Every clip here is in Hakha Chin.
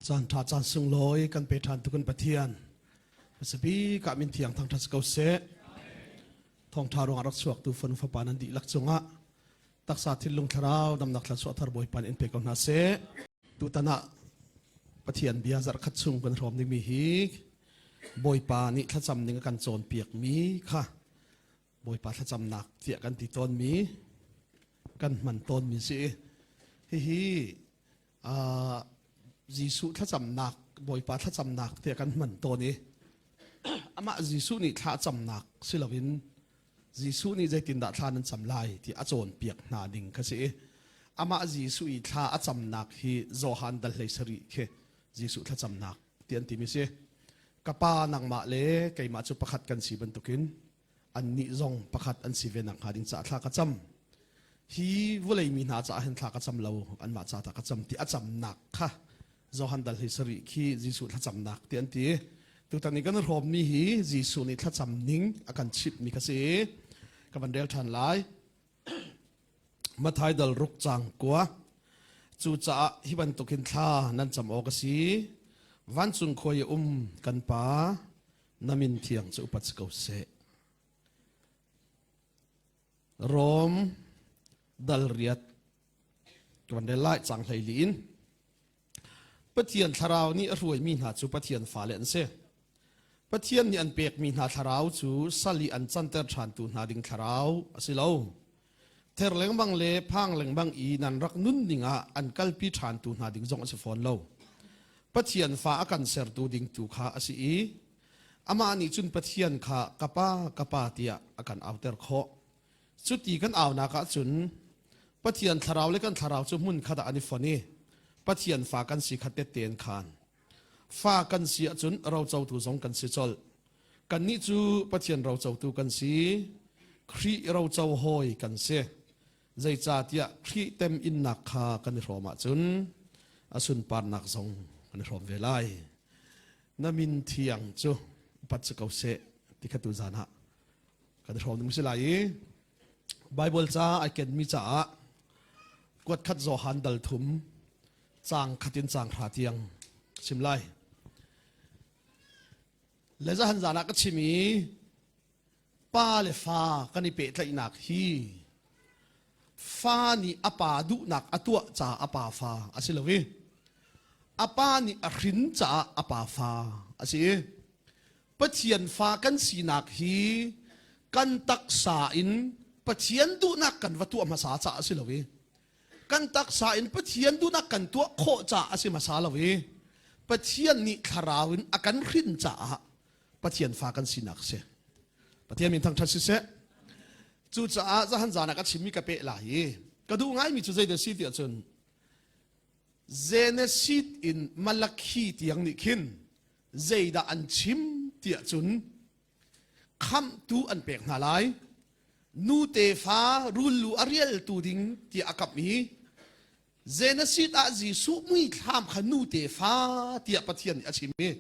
Caan ṭha caan sunglawi kan pe ṭhan tu kan Pathian. Hmasabi ka min thiang thangṭhat si ko seh. Thawngṭha ruangah rak chuak tu fanu fapa nan dihlak cungah taksa thinlung thlarau damnak thluachuah thar Bawipa nih in pe ko hna seh. Tutan ah Pathian bia zarhkhat chung kan hrawm dingmi hi Bawipa nih thlacam ning a kan cawnpiakmi kha Bawipa thlacamnak tiah kan ti tawnmi kan hman tawnmi si. Hihi Jesuh thlacamnak Bawipa thlacamnak tiah kan hman tawn i amah Jesuh nih thlacamnak si loin Jesuh nih zeitindah thla nan cam lai ti a cawnpiak hna ding kha si i amah Jesuh i thla a camnak hi Johan dal 17 khi Jesuh thlacamnak ti an timi si. Ka pa nangmah le keimah cu pakhat kan si bantukin annih zong pakhat an si ve nakhnga ding caah thla ka cam. Hi vawlei mi hna caah hin thla ka cam lo, anmah ca tah ka cam ti a camnak kha Johan dal hi sarih khi Jesuh thlacamnak ti an ti. Tutan i kan hrawmmi hi Jesuh nih thlacam ning a kan chimhmi kha si. Ka van rel ṭhan lai. Matthai dal ruk cang kua. Cucaah hi bantukin thla nan cam awk a si. Vancung khua i um kan Pa, na min thiang cu upat si ko seh. Rom dal riat ka van rel lai cang hlei li in Pathian thlarau nih a hruaimi hna cu Pathian fale an si. Pathian nih an pekmi hna thlarau cu sal i an canter ṭhantu hna ding thlarau a si lo. Ther lengmang le phang lengmang i nan rak nun ding ah an kalpi ṭhantu hna ding zong a si fawn lo. Pathian fa a kan sertu ding tu kha a si i amah nih cun Pathian kha ka pa ka pa tiah a kan auter khawh. Cuti kan aunak ah cun Pathian thlarau le kan thlarau cu hmun khat ah an i fon i Pathian fa kan si kha tette an khaan. Fa kan si ahcun rocotu zong kan si colh. Kannih cu Pathian rocotu kan si. Khrih roco hawi kan si. Zeicahtiah Khrih teminnak kha kan i hrawm ahcun a sunparnak zong kan i hrawm ve lai. Na min thiang cu upat si ko seh ti kha tuzan ah kan i hrawm ding si lai i Bible ca ai kenmi caah kuat khat Johan dal thum caang khat in caang hra tiang chim lai. Le zahan zan ah ka chim i pa le fa kan i pehtlaihnak hi fa nih a pa duhnak a tuah caah a pa fa a si lo i a pa nih a hrin caah a pa fa a si i Pathian fa kan sinak hi kan taksa in Pathian duhnak kan va tuah hmasa caah a si lo i kan taksa in Pathian duhnak kan tuah khawh caah a si hmasa lo i Pathian nih thlarau in a kan hrin caah Pathian fa kan sinak a si. Pathian min thangṭhat siseh. Cucaah zahan zan ah ka chimmi ka peh lai i ka duh ngaimi cu zeidah si tiah cun Genesis in Malakhi tiang nih khin zeidah an chim tiah cun khamhtu an pek hna lai nu tefa rullu a rialtu ding tiah a kamh i Genesis ah Jesuh muithlam kha nu tefa tiah Pathian nih a chim i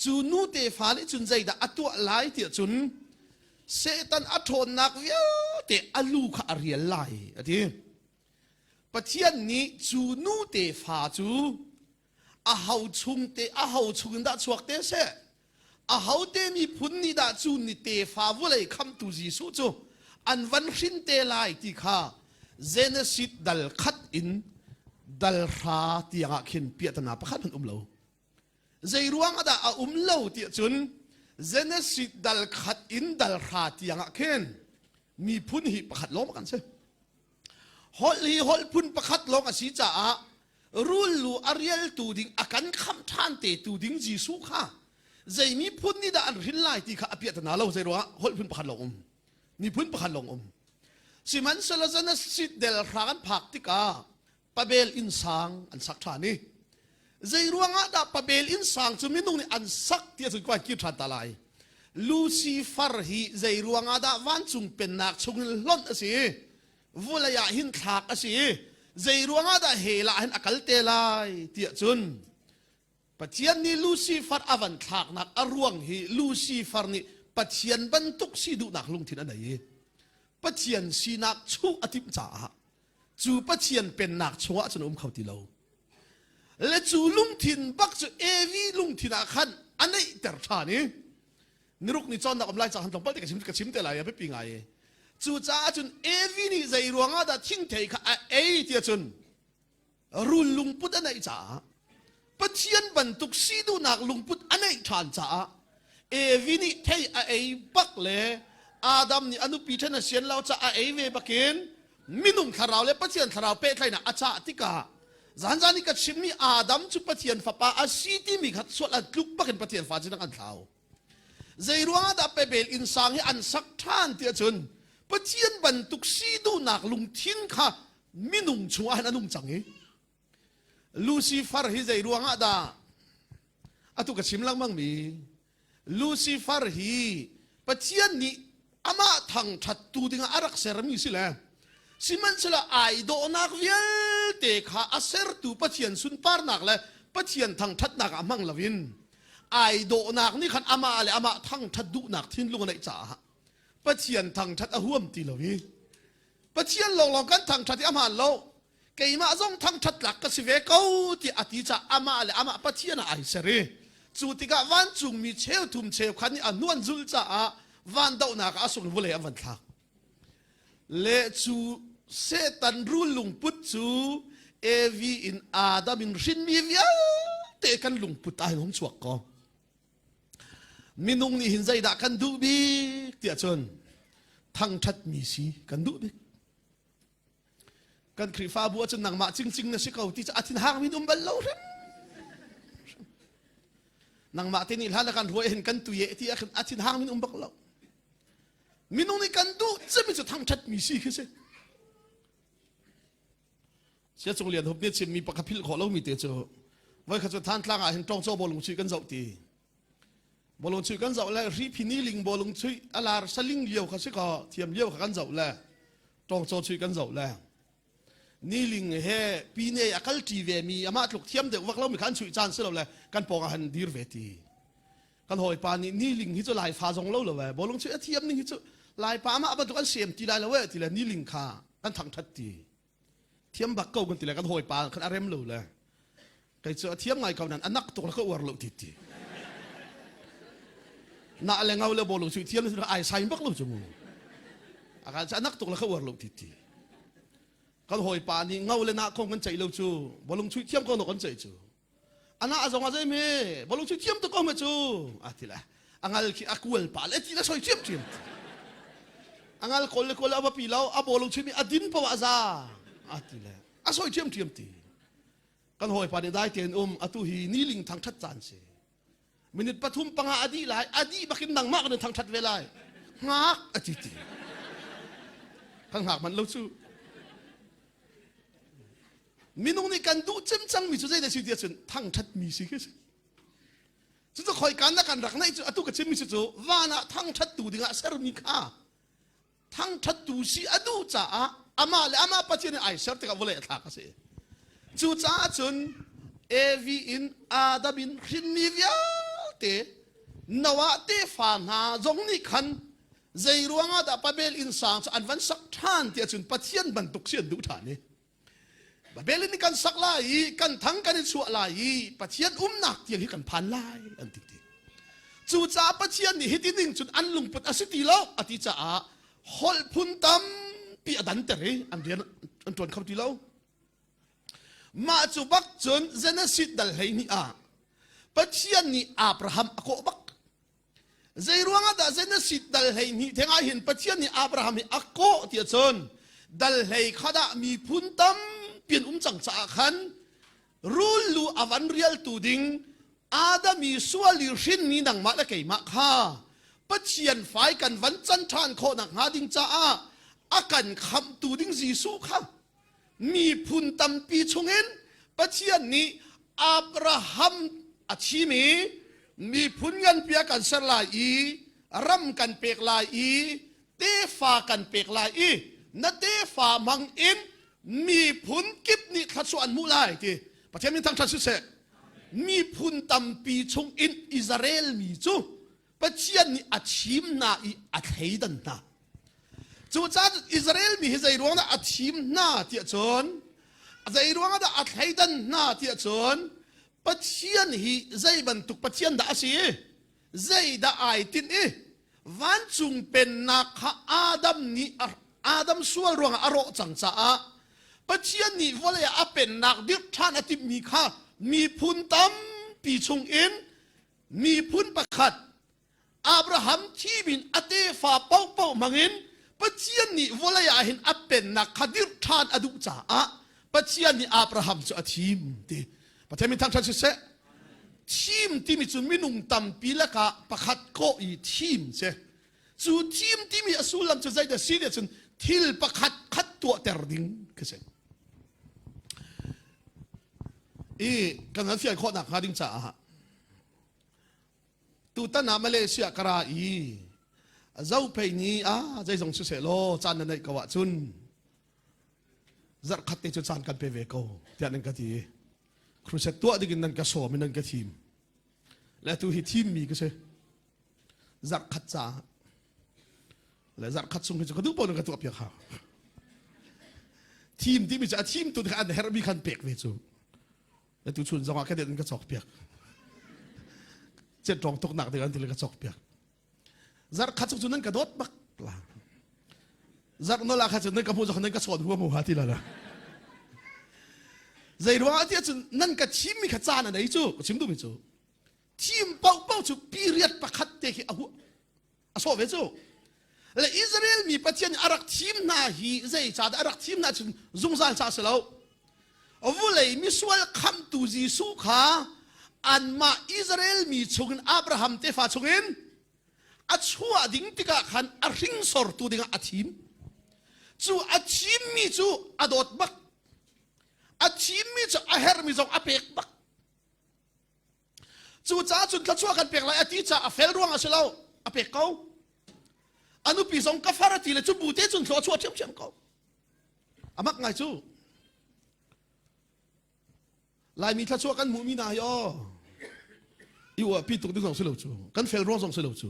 cu nu tefa nih cun zeidah a tuah lai tiah cun Satan a ṭhawnnak vialte a lu kha a rial lai a ti. Pathian nih cu nu tefa cu a ho chung te a ho chung in dah chuak te seh a ho te miphun nih dah cu ni tefa vulei khamtu Jesuh cu an van hrin te lai ti kha Genesis dal khat in dal hra tiang ah khin piahtana pakhat hmanh um lo zei ruang ah dah a um lo tiah cun Genesis dal khat in dal hra tiang ah khin miphun hi pakhat lawng kan si holh hi holh phun pakhat lawng a si caah rul lu a rialtu ding a kan khamh ṭhan te tu ding Jesuh kha zei miphun nih dah an hrin lai ti kha a piahtana lo zei ruangah holh phun pakhat lawng um miphun pakhat lawng um sihmanhsehlaw zan a sit del hra kan phak tikah Babel inn sang an sak ṭhan i zei ruangah dah Babel inn sang cu minung nih an sak ti ahcun kuan kir ṭhan ta lai Lucifer hi zei ruangah dah vancung pennak chungin hlonh a si vulei ah hin thlak a si i zei ruangah dah hell ah hin a kal te lai tiah cun Pathian nih Lucifer a van thlaknak a ruang hi Lucifer nih Pathian bantuk si duhnak lungthin a nei i Pathian sinak chuh a timh caah cu Pathian pennak chungah cun a um kho ti lo. Le cu lungthin bak cu Evi lungthin ah khan a neihter ṭhan i niruk ni cawnnak um lai ca han tlawmpal te ka chim ka chim te lai a biapi ngai i cucaah cun Evi nih zei ruangah dah thingthei kha a ei tiah cun rul lungput a neih caah Pathian bantuk si duhnak lungput a neih ṭhan caah Evi nih thei a ei bak le Adam nih a nupi ṭhen a sian lo caah a ei ve bakin minung thlarau le Pathian thlarau pehtlaihnak a cah tikah zanzan i ka chimmi Adam cu Pathian fapa a si timi kha sual an tluk bakin Pathian fa cu an thlau. Zei ruangah dah Babel inn sang hi an sak ṭhan tiah cun Pathian bantuk si duhnak lungthin kha minung chungah hin a nung cang i Lucifer hi zei ruangah dah atu ka chim lengmang mi Lucifer hi Pathian nih amah thangṭhattu dingah a rak sermi si le sihmanhsehlaw ai dawhnak vialte kha a sertu Pathian sunparnak le Pathian thangṭhatnak ah hmang loin ai dawhnak nih khan amah le amah thangṭhat duhnak thinlung a neih caah Pathian thangṭhat a huam ti lo i Pathian lawnglawng kan thangṭhat i a hmaan lo keimah zong thangṭhat tlak ka si ve ko tiah a ti caah amah le amah Pathian ah ai ser i cu tikah vancungmi cheuthum cheukhat nih a hnuan zulh caah van dohnak ah a sung vulei an van thlak le cu Satan rul lungput cu Evi in Adam in hrinmi vialte kan lungput ah hin hung chuak ko minung nih hin zeidah kan duh bik tiah cun thangṭhatmi si kan duh bik Kan Khrihfabu ahcun nangmah cingcing na si ko ti cu a thinhang min um bal lo hrim. Nangmah te nih hlan kan ruai hin kan tuye ti ah khin a thinhang min um bak lo. Minung nih kan duh cemi cu thangthat mi si khi si. Sia Cung Lian Hup nih chimmi pakhat philh khawh lomi te cu voi khat cu Thantlang ah hin Tawngcaw bawlung chuih kan zoh ti. Bawlung chuih kan zoh le hriphi niling bawlung chuih a lar saling lio kha si kaw thiam lio kha kan zoh le Tawngcaw chuih kan zoh le niling he pine a kal ṭi ve mi amah tluk thiam deuh vak lomi kha an chuih caan si lo le kan pawng ah han dir ve ti. Kan hawipa nih niling hi cu Laifa zong lo lo e bawlung chuih a thiam ning hi cu Laipa amah bantuk an sem ti lai lo e ti le niling kha kan thangṭhat ti. Thiam bak ko kan ti le kan hawipa khan a rem lo le kei cu a thiam ngai ko nan a nak tuk le ka uar lo ti ti. Na le ngau le bawlung chuih thiam le ai sai bak lo cu mu. A kan a nak tuk le ka uar lo ti ti. Kan hawipa nih ngau le na kong kan ceih lo cu bawlung chuih thiam ko no kan ceih cu. Ana a zong a zei me bawlung chuih thiam tuk ko me cu a ti le a ngal khi a kual pa le ti le soi thiam thiam. A ngal kol le kol a va pi lo a bawlung chuih mi a din po a za a ti le a soi thiam thiam ti. Kan hawipa nih dai tein um atu hi niling thangthat caan si. Minute pathum panga a dih lai a dih bakin nangmah kan in thangthat ve lai. Hngak a ti ti. Kan hngak manh lo cu. Minung nih kan duh cem cangmi cu zeidah si ti ahcun thangthat mi si khi si. Cucu khoikan na kan rak neih cu atu ka chimmi cu cu van ah thangthat tu dingah sermi kha thangṭhattu si a duh caah amah le amah Pathian in ai ser tikah vawlei a thlak a si. Cucaah cun Evi in Adam in hrinmi vialte Noah tefa hna zong nih khan zei ruangah dah Babel innsang cu an van sak ṭhan tiah cun Pathian bantuk si an duh ṭhan i Babel in kan sak lai i kan thang kan i chuah lai i Pathian umnak tiang hi kan phan lai an ti ti. Cucaah Pathian nih hiti ning cun an lungput a si ti lo a ti caah holh phun tampi a danter i an rian an ṭuan kho ti lo. Mah cu bak cun Genesis dal 12 ah Pathian nih Abraham a kawh bak. Zei ruangah dah Genesis dal 12 theng ah hin Pathian nih Abraham hi a kawh tiah cun dal hlei khat ah miphun tampi an um cang caah khan rul lu a van rialtu ding Adam i sual i hrinmi nangmah le keimah kha Pathian fai kan van can ṭhan khawh nakhnga ding caah a kan khamhtu ding Jesuh kha miphun tampi chungin Pathian nih Abraham a thim i miphun nganpi a kan ser lai i ram kan pek lai i tefa kan pek lai i na tefa hmang in miphun kip nih thluachuah an hmuh lai ti Pathian min thangṭhat siseh miphun tampi chung in Israel mi cu Pathian nih a thim hna i a thleidan hna. Cucaah Israel mi hi zei ruang dah a thim hna tiah cun zei ruang dah a thleidan hna tiah cun. Pathian hi zei bantuk Pathian dah a si i zeidah ai tinh i vancung pennak kha Adam nih Adam sual ruangah a rawh cang caah Pathian nih vawlei ah a pennak dirh ṭhan a timhmi kha miphun tampi chungin miphun pakhat Abraham thim in a tefa paohpaoh hmangin Pathian nih vawlei ah hin a pennak kha dirh ṭhan a duh caah Pathian nih Abraham cu a thim ti. Pathian min thangṭhat siseh. Thim timi cu minung tampi lakah pakhat kawh i thim si. Cu thim timi a sullam cu zeidah si tiah cun thil pakhat khat tuahter ding khi si. I kan han fian khawh nakhnga ding caah Tutan ah Malaysia ka ra i Zophei nih ah zeizong siseh law caan na neih ko ahcun zarhkhat te cu caan kan pe ve ko tiah nan ka ti. Crusade tuah ding in nan ka sawm i nan ka thim. Le tu hi thimmi ka si. Zarhkhat caah le zarhkhat chung hi cu ka duh paoh nan ka tuah piak hau. Thim timi cu a thim tu kha an herhmi khan pek ve cu. Na tu chun zongah ka det in ka cawk piak. Cet rong tuk nak ding an ti le ka cawk piak. Zarh khat chung cu nan ka dawt bak la. Zarh nola kha cu nan ka hmu zong nan ka chawn huam ha ti la la. Zei ruang ah tiah cun nan ka thim mi kha caan a nei cu ka chim duh mi cu thim paohpaoh cu period pakhat te khi a hu a sawh ve cu le Israel mi Pathian a rak thim hna hi zei ca dah a rak thim hna cun zungzal ca si lo vulei misual khamtu Jesuh kha anmah Israel mi chungin Abraham tefa chungin a chuah ding tikah khan a hringsortu dingah a thim cu a thimmi cu a dawt bak a thimmi cu a herhmi zong a pek bak Cucaah cun thluachuah kan pek lai a ti caah a fel ruang a si lo, a pek ko. A nupi zong ka far a ti le cu bu te cun thlua a chuah ṭhiamṭhiam ko. A mak ngai cu. Laimi thluachuah kan hmuhmi hna hi aw i uahpi tuk ding zong si lo cu. Kan fel ruang zong si lo cu.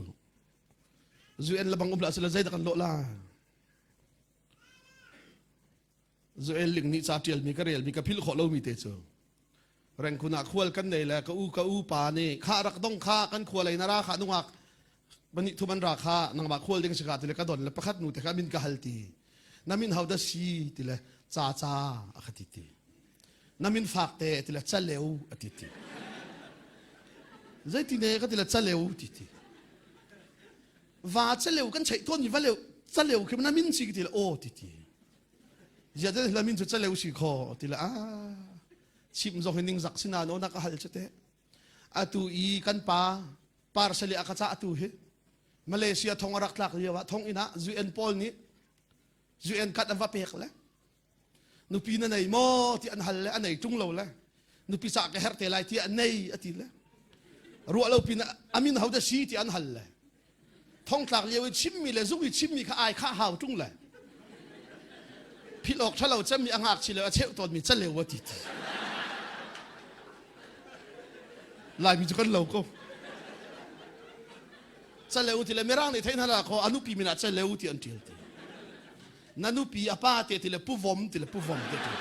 UN le bang um la si le zeidah kan lawh la. Joel Ling nih ca ṭialmi ka relmi ka philh khawh lomi te cu Rengkhun ah khual kan nei le ka u ka u pa nih kha rak dong kha kan khua lei na ra kha nungak pahnih thum an ra kha nangmah khual ding si ka ti le ka don le pakhat nu te kha min ka hal ti na min ho dah si ti le ca ca a ka ti ti na min fak te ti le caleu a ti ti zeiti ne ka ti le caleu ti ti va caleu kan cheih tawn mi va leu caleu khi na min si ti le aw ti ti Zia te hla min cu caleu si kho ti le a chim zong hi ningzak sina no na ka hal chu te atu i kan pa parsali a ka ca atu hi Malaysia thong a rak tlak lio ah thong inn ah UN pawl nih UN kat an va pek le nupi na nei maw ti an hal le a nei ṭung lo le nupi ca ka herh te lai ti a nei a ti le ruah lo pin amin ho da si ti an hal le thongtlak lio i chimmi le zung i chimmi kha ai kha hau ṭung le philh awk ṭhalo cemmi a ngakchi le a cheuh tawnmi caleu a ti ti Laimi cu kan lo ko caleu ti le mirang nih theih hna la kho a nupi min ah caleu ti an ṭial ti na nupi a pa te ti le puvom ti le puvom te ti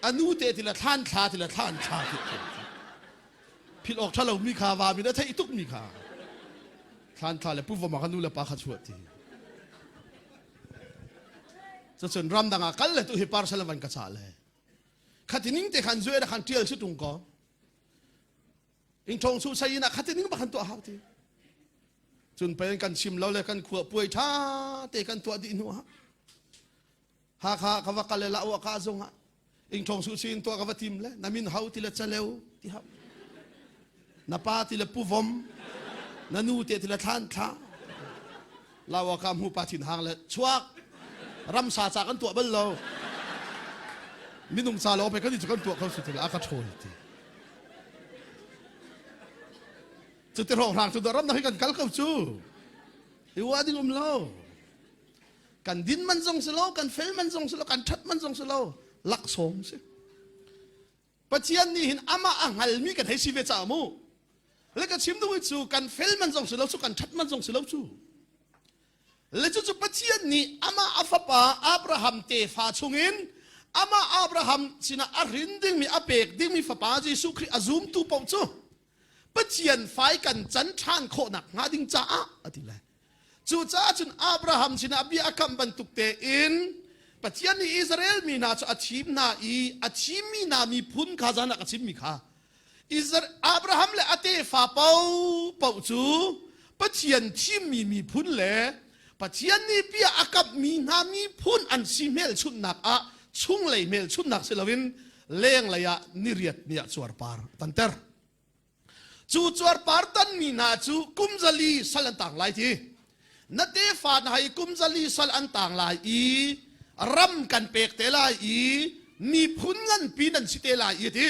a nu te ti le thlan thla ti le thlan thla ti philh awk ṭhalo mi kha va mi na theih tuk mi kha thlan thla le puvom ah kha nu le pa kha chuah ti cucun ramdang ah kal le tu hi parcel van ka cha le khati ning te khan zue da khan tial si tung ko ing thong su sai na khati ning ba khan tuah hau ti cun pen kan chim lo le kan khua puai tha te kan tuah dih hnu ah Hakha ka va kal le la ka zong ah ingthong su sin tuah ka va tim le na min hau ti le chaleu ti hau na pa ti le puvom na nu te ti le thlan thla lawa ka mu pa thin hang le chuak ramsa ca kan tuah bal lo minung ca lo pe kan kan tuah kho su ti le a ka ṭhawl ti cu ti hrawng hrang cu ram na hi kan kal ko cu i wa ding um lo kan din man zong si lo kan fel man zong si lo kan ṭhat man zong si lo laksawng si Pathian nih hin amah a hngalmi kan hei si ve caah mu le ka chim duhmi cu kan fel man zong si lo cu kan ṭhat man zong si lo cu le cucu Pathian nih amah a fapa Abraham tefa chungin Amah Abraham sinah a hrin dingmi a pek dingmi fapa Jesuh Khrih a zumtu paoh cu Pathian fai kan can ṭhan khawhnak hnga ding caah a ti lai. Cucaah cun Abraham sinah bia a kamh bantuk tein Pathian nih Israel mi hna cu a thim hna i a thimmi hna miphun kha zan ah ka chimmi kha Abraham le a tefa paohpaoh cu Pathian thimmi miphun le Pathian nih bia a kamhmi hna miphun an si hmelchunhnak ah chunglei hmelchunhnak si loin lenglei ah niriat ni ah cuarpar tanter. Cu cuarpar tanmi hna cu kum zali sal an tang lai ti. Na tefa hna hi kum zali sal an tang lai i ram kan pek te lai i miphun nganpi nan si te lai i ti.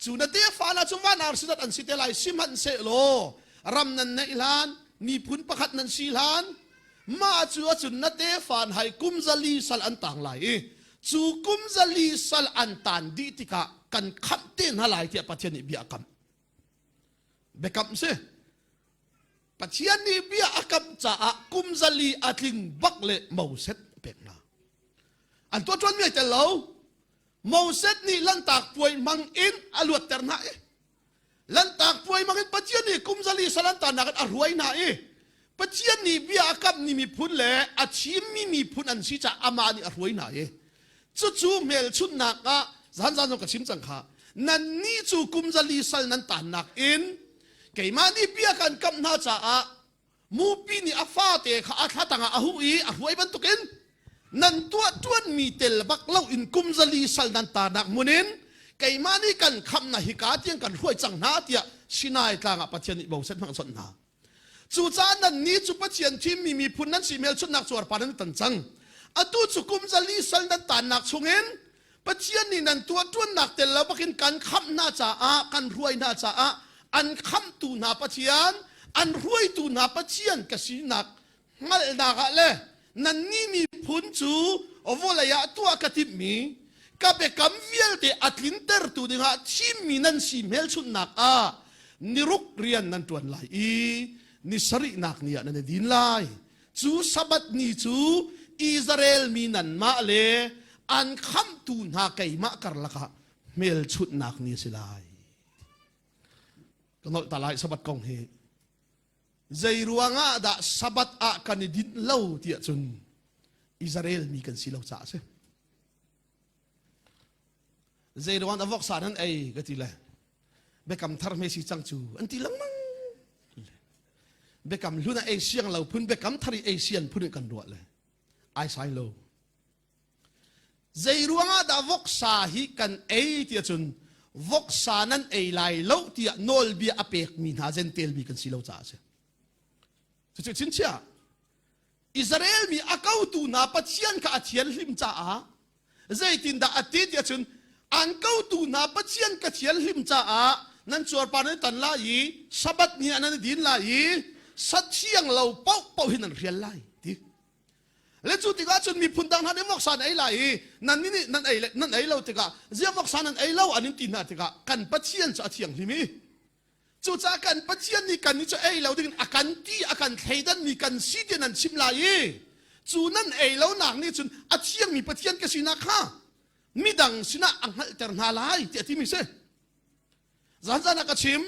Cu na tefa hna cu van arsidat an si te lai sihmanhsehlaw ram nan neih hlan miphun pakhat nan si hlan mah cu acun na tefa hai kum zali sal an tang lai i cu kum zali sal an tan dih tikah kan khamh te hna lai tiah Pathian nih bia a kamh. Biakamh si. Pathian nih bia a kamh caah kum zali a tling bak le Moses a pek hna. An tuah ṭuanmi ai tel lo. Moses nih lantak puai hmang in a luatter hna i Lantak puai mangin Pathian nih kum zali salantanak in a hruai hna i Pathian nih bia a kamhmi miphun le a thimmi miphun an si caah amah nih a hruai hna i cucu hmelchunhnak ah zanzan zong ka chim cang kha nannih cu kum zali sal nan tannak in keimah nih bia kan kamh hna caah Mupi nih a fate kha a thla tangah a huh i a hruai bantukin nan tuah ṭuanmi tel bak lo in kum zali sal nan tarnak hmun in keimah nih kan khamhnak hika tiang kan hruai cang hna tiah Sinai tlang ah Pathian nih Moses hmang chawnh hna. Cucaah nannih cu Pathian thimmi miphun nan si hmelchunhnak cuarpar nan tan cang. Atu cu kum zali sal nan tannak chungin Pathian nih nan tuahṭuannak tel lo bakin kan khamh hna caah kan hruai hna caah an khamhtu hna Pathian an hruaitu hna Pathian ka sinak hngalhnak ah le nannih miphun cu vawlei ah tuah ka timhmi ka biakam vialte a tlintertu dingah thimmi nan si hmelchunhnak ah niruk rian nan ṭuan lai i ni sarihnak ni ah nan i din lai Cu Sabbath ni cu Israel mi nanmah le an khamhtu hna keimah karlak ah hmelchunhnak ni a si lai. Ka nolh ta lai Sabbath kong hi. Zei ruangah dah Sabbath ah kan i dinh lo tiah cun Israel mi kan si lo caah a si. Zei ruang dah voksa nan ei ka ti le biakam thar hme si cang cu an ti lengmang. Biakam hlun ah ei siang lo phun biakam thar i ei sian phun in kan ruah le ai sai lo. Zei ruangah dah voksa hi kan ei tiah cun voksa nan ei lai lo tiah nawlbia a pekmi hna Jentail mi kan si lo caah a si. Cucu chinchiah Israel mi a kotu hna Pathian kha a thianhlim caah zeitindah a ti tiah cun an kotu hna Pathian ka thianhlim caah nan cuarpar nan tan lai i Sabbath ni ah nan i din lai i sathiang lo paohpaoh hi nan hrial lai ti le cu tikah cun miphun dang hna nih voksa an ei lai i nan nih nan ei nan ei lo tikah ziah voksa nan ei lo an in ti hna tikah kan Pathian cu a thianghlim i Cucaah kan Pathian nih kan nih cu ei lo dingin a kan ti a kan thleidanmi kan si ti nan chim lai i cu nan ei lonak nih cun a thiangmi Pathian ka sinak kha midang sinah a hngalhter hna lai tiah a timi si. Zanzan ah ka chim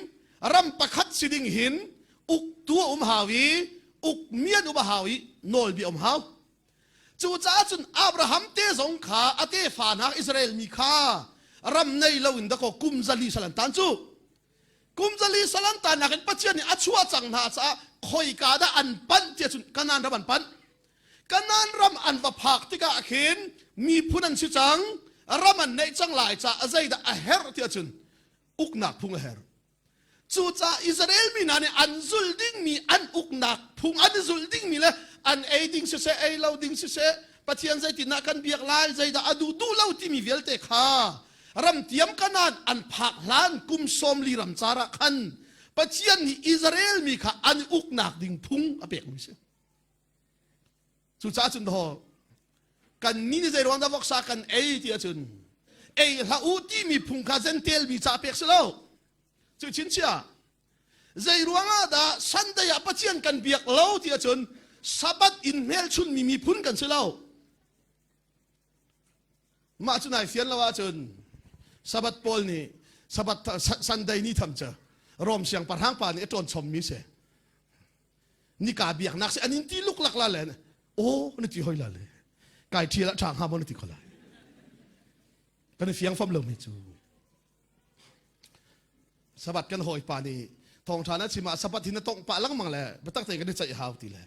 ram pakhat si ding hin uktu a um hau i ukmi an um a hau i nawlbia um hau. Cucaah cun Abraham te zong kha a tefa hna Israel mi kha ram nei loin dakaw kum zali sal an tan cu. Kum zali sal an tan nakin Pathian nih a chuah cang hna caah khoika dah an panh tiah cun Kanaan ram an panh. Kanaan ram an va phak tikah khin miphun an si cang, ram an neih cang lai caah zeidah a herh tiah cun uknak phung a herh. Cucaah Israel mi hna nih an zulh dingmi an uknak phung an i zulh dingmi le an ei ding siseh ei lo ding siseh Pathian zeitindah kan biak lai zeidah a duh duh lo timi vialte kha ramtiam Kanaan an phak hlan kum sawmli ramcar ah khan Pathian nih Israel mi kha an i uknak ding phung a pekmi si. Cucaah cun daw kan ni nih zei ruang dah voksa kan ei ti ahcun ei hlah u timi phung kha Jentail mi ca pek si lo. Cu chinchia zei ruangah dah Sunday ah Pathian kan biak lo ti ahcun Sabbath in hmelchunmi miphun kan si lo. Mah cu nai fian lo ahcun Sabbath pawl nih Sabbath Sunday ni tham cu Rom siangpahrang pa nih a ṭawn chommi si. Nika biaknak si an in ti luklak la le aw na ti hoi la le kai ṭhial ah ṭha hnga maw na ti ko lai. Kan i fiang fam lo mi cu. Sabbath kan hawipa nih thawngṭha na chim ah Sabbath hi na tongh pah lengmang le biatak tein kan i ceih hau ti le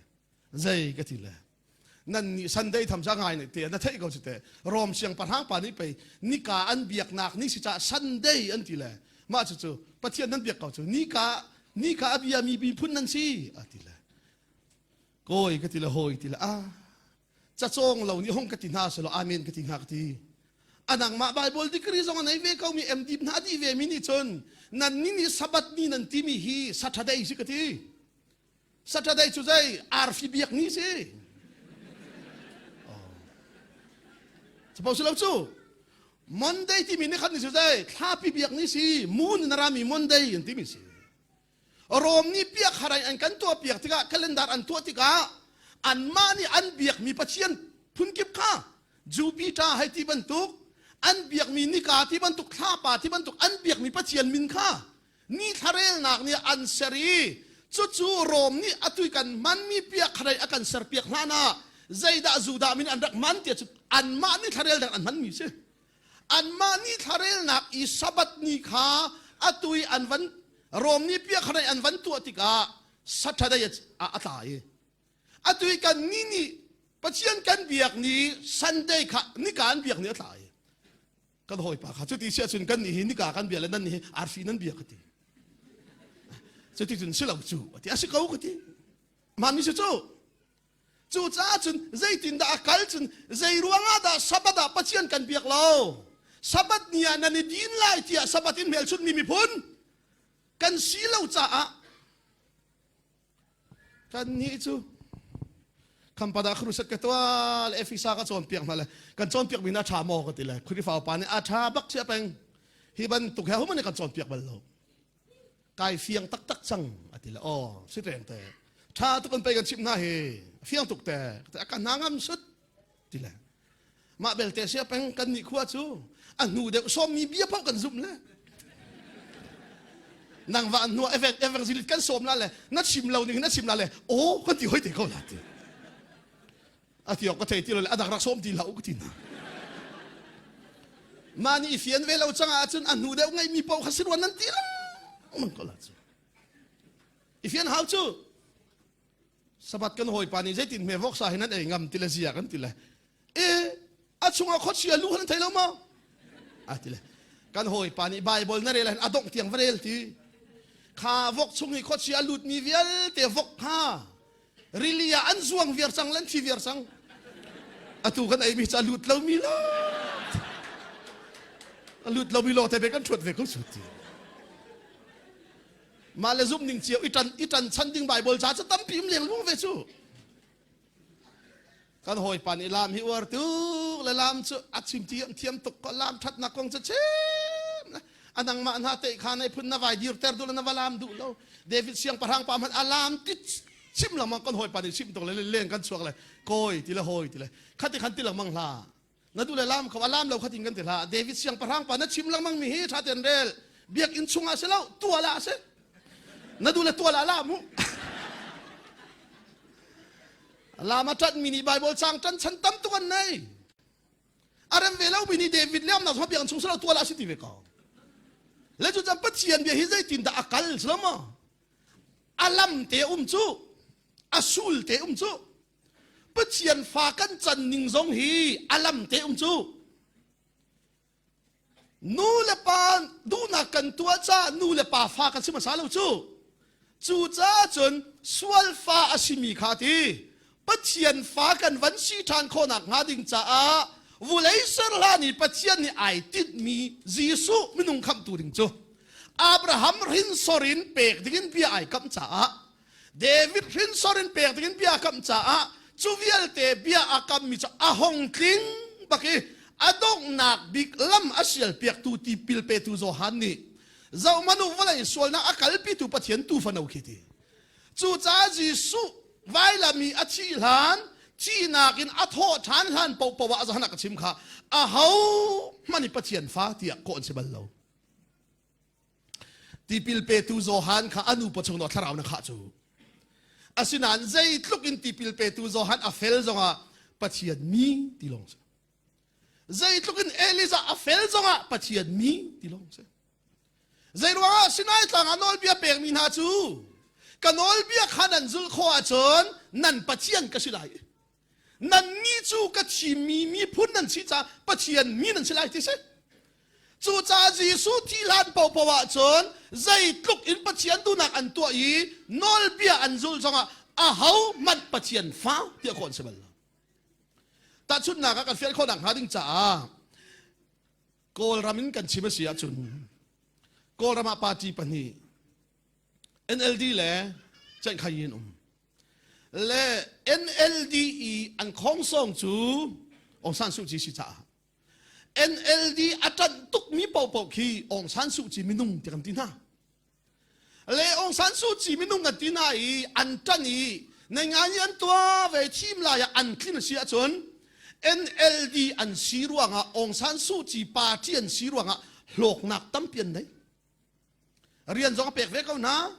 zei ka ti le nan nih Sunday tham sa ngai te na theih ko si te Rom siangpahrang pa nih pei nika an biaknak ni si ca Sunday an ti le mah cu cu Pathian nan biak ko cu nika nika a bia mi miphun nan si a ti le kawi ka ti le hawi ti le ah cacawng lo nih hong ka ti hna selaw amen ka ti hna ka ti anangmah Bible degree zong a nei ve ko mi MD hna dih ve mi nih cun nan ni nih Sabbath ni nan timi hi Saturday si ka ti Saturday cu zei arfi biak ni si Suppose lo cu Monday timi ni khat ni cu zei thlapi biak ni si moon na rami Monday an timi si Rom nih piak harai an kan tuah piak tikah calendar an tuah tikah anmah nih an biakmi pathian phunkip kha Jupiter hei ti bantuk an biakmi nika ti bantuk thlapa ti bantuk an biakmi pathian min kha ni thlarelnak nih an ser i cucu Rom nih atu kan hmanmi piak harai a kan ser piak hlan ah zeidah Judah min an rak hman tiah cu anmah nih thlarelnak an hmanmi si anmah ni thlarelnak i Sabbath ni kha atu i an van Rom ni piak kha an van tuah tikah Saturday a tla i atu i kan ni nih Pathian kan biak ni Sunday kha nika an biak ni a tla i kan hawipa kha cuti si ahcun kan nih hi nika kan bia le nan nih hi arfi nan bia ka ti cuti cun si lo cu a ti a si ko ka ti mah mi si cu Cucaah cun zeitindah a kal cun zei ruangah dah Sabbath ah Pathian kan biak lo? Sabbath ni ah nan i din lai tiah Sabbath in hmelchunhmi miphun kan si lo caah kannih cu khampada khrusat ka tuah le Efesa ka cawnpiak hna le kan cawnpiak mi na ṭha maw ka ti le Khrihfa upa nih a ṭha bak chia peng hi bantuk he human nih kan cawnpiak bal lo kai fiang taktak cang a ti le aw si reng te tha tuk an pei kan chimh hna hi fiang tuk te a ka hna ngam sut ti le mah belte sia peng kan nih khua cu a hnu deuh sawm mi bia paoh kan zumh le nang va an hnu evangelist kan sawm la le na chim lo ning na chim la le aw kan ti hoi te ko la ti a ti awk ka thei ti lo le a dak rak sawm ti hlah u ka ti hna mah nih i fian ve lo cang ahcun a hnu deuh ngeihmi paoh kha si ruan nan ti lengmang ko la cu i fian hau cu sabat kan hawipa nih zeitin hme voksa hi nan ei ngam ti le zia kan ti le e a chungah khuachia lu nan thei lo maw a ti le kan hawipa nih Bible na rel a dongh tiang va rel ti kha vok chung i khuachia lutmi vialte vok kha rili ah an zuang viar cang lan thi viar cang atu kan ei mi cu a lut lomi lo a lut lomi lo te be kan thuat ve ko su ti mah le zumh ning cio i tan i tan chan ding Bible ca cu tampi um leng lung ve cu kan hawipa nih lam hi uar tuk le lam cu a chim thiam thiam tuk ko lam thatnak kong cu chim a nangmah hna te kha nei phun na vai dir ter duh le na va lam duh lo David siangpahrang pa hmanh a lam ti chim lengmang kan hawipa nih chim tuk le len kan chuak le kawi ti le hawi ti le khati khan ti lengmang hla na duh le lam kho a lam lo khatin kan ti hlah David siangpahrang pa na chim lengmang mi hi tha ten rel biakinn chungah si lo tual ah si na duh le tual ah lam mu lam a ṭat mi nih Bible cang ṭan chan tam tuk an nei a rem ve lo mi nih David le amnak biakinn chung si lo tual ah si ti ve ko le cu cun Pathian bia hi zeitin dah a kal si lo maw a lam te um cu a sul te um cu Pathian fa kan can ning zong hi a lam te um cu. Nu le pa duhnak kan tuah caah nu le pa fa kan si hmasa lo cu. Cucaah cun sual fa a simi kha ti Pathian fa kan van si ṭhan khawhnak hnga ding caah vulei ser hlan i Pathian nih ai tinhmi Jesuh minung khamhtu ding cu Abraham hrinsor in pek dingin bia ai kamh caah David hrinsor in pek dingin bia a kamh caah cu vialte bia a kammi cu a hong tling bak i a donghnak bik lam a sial piaktu tipil petu Johan nih zohmanh u vawlei sualnak a kalpitu Pathian tuufano khi ti cucaah Jesuh vailam i a thih hlan Thihnak in a thawh ṭhan hlan paohpaoh ah zahan ah ka chim kha aho hmanh i Pathian fa tiah kawh an si bal lo. Tipil petu Johan kha a nu pawchung dawh thlarau na khah cu. Asinain zeitluk in tipil petu Johan a fel zongah Pathian mi ti lawng si. Zeitluk in Elijah a fel zongah Pathian mi ti lawng si. Zeiruangah Sinai tlang ah nawlbia pekmi hna cu ka nawlbia kha nan zulh khawh ahcun nan Pathian ka si lai. Nannih cu ka thimmi miphun nan si caah Pathian mi nan si lai ti si. Cucaah Jesuh thih hlan paohpaoh ahcun zeitluk in Pathian duhnak an tuah i nawlbia an zulh zongah ahohmanh Pathian fa tiah khawh an si bal lo. Tahchunhnak ah kan fian khawh nakhnga ding caah Kawlram in kan chim a si ahcun Kawlram ah party pahnih NLD le Ceihkhai in um. Le NLD i an khongsong cu Aung San Suu Kyi si caah NLD a ṭanh tukmi paohpaoh khi Aung San Suu Kyi minung ti kan ti hna. Le Aung San Suu Kyi minung kan ti hna i an ṭanh i nei ngai an tuah ve thim lai ah an tlin a si ahcun NLD an si ruangah Aung San Suu Kyi party an si ruangah hlawknak tampi an nei. Rian zong a pek ve ko hna.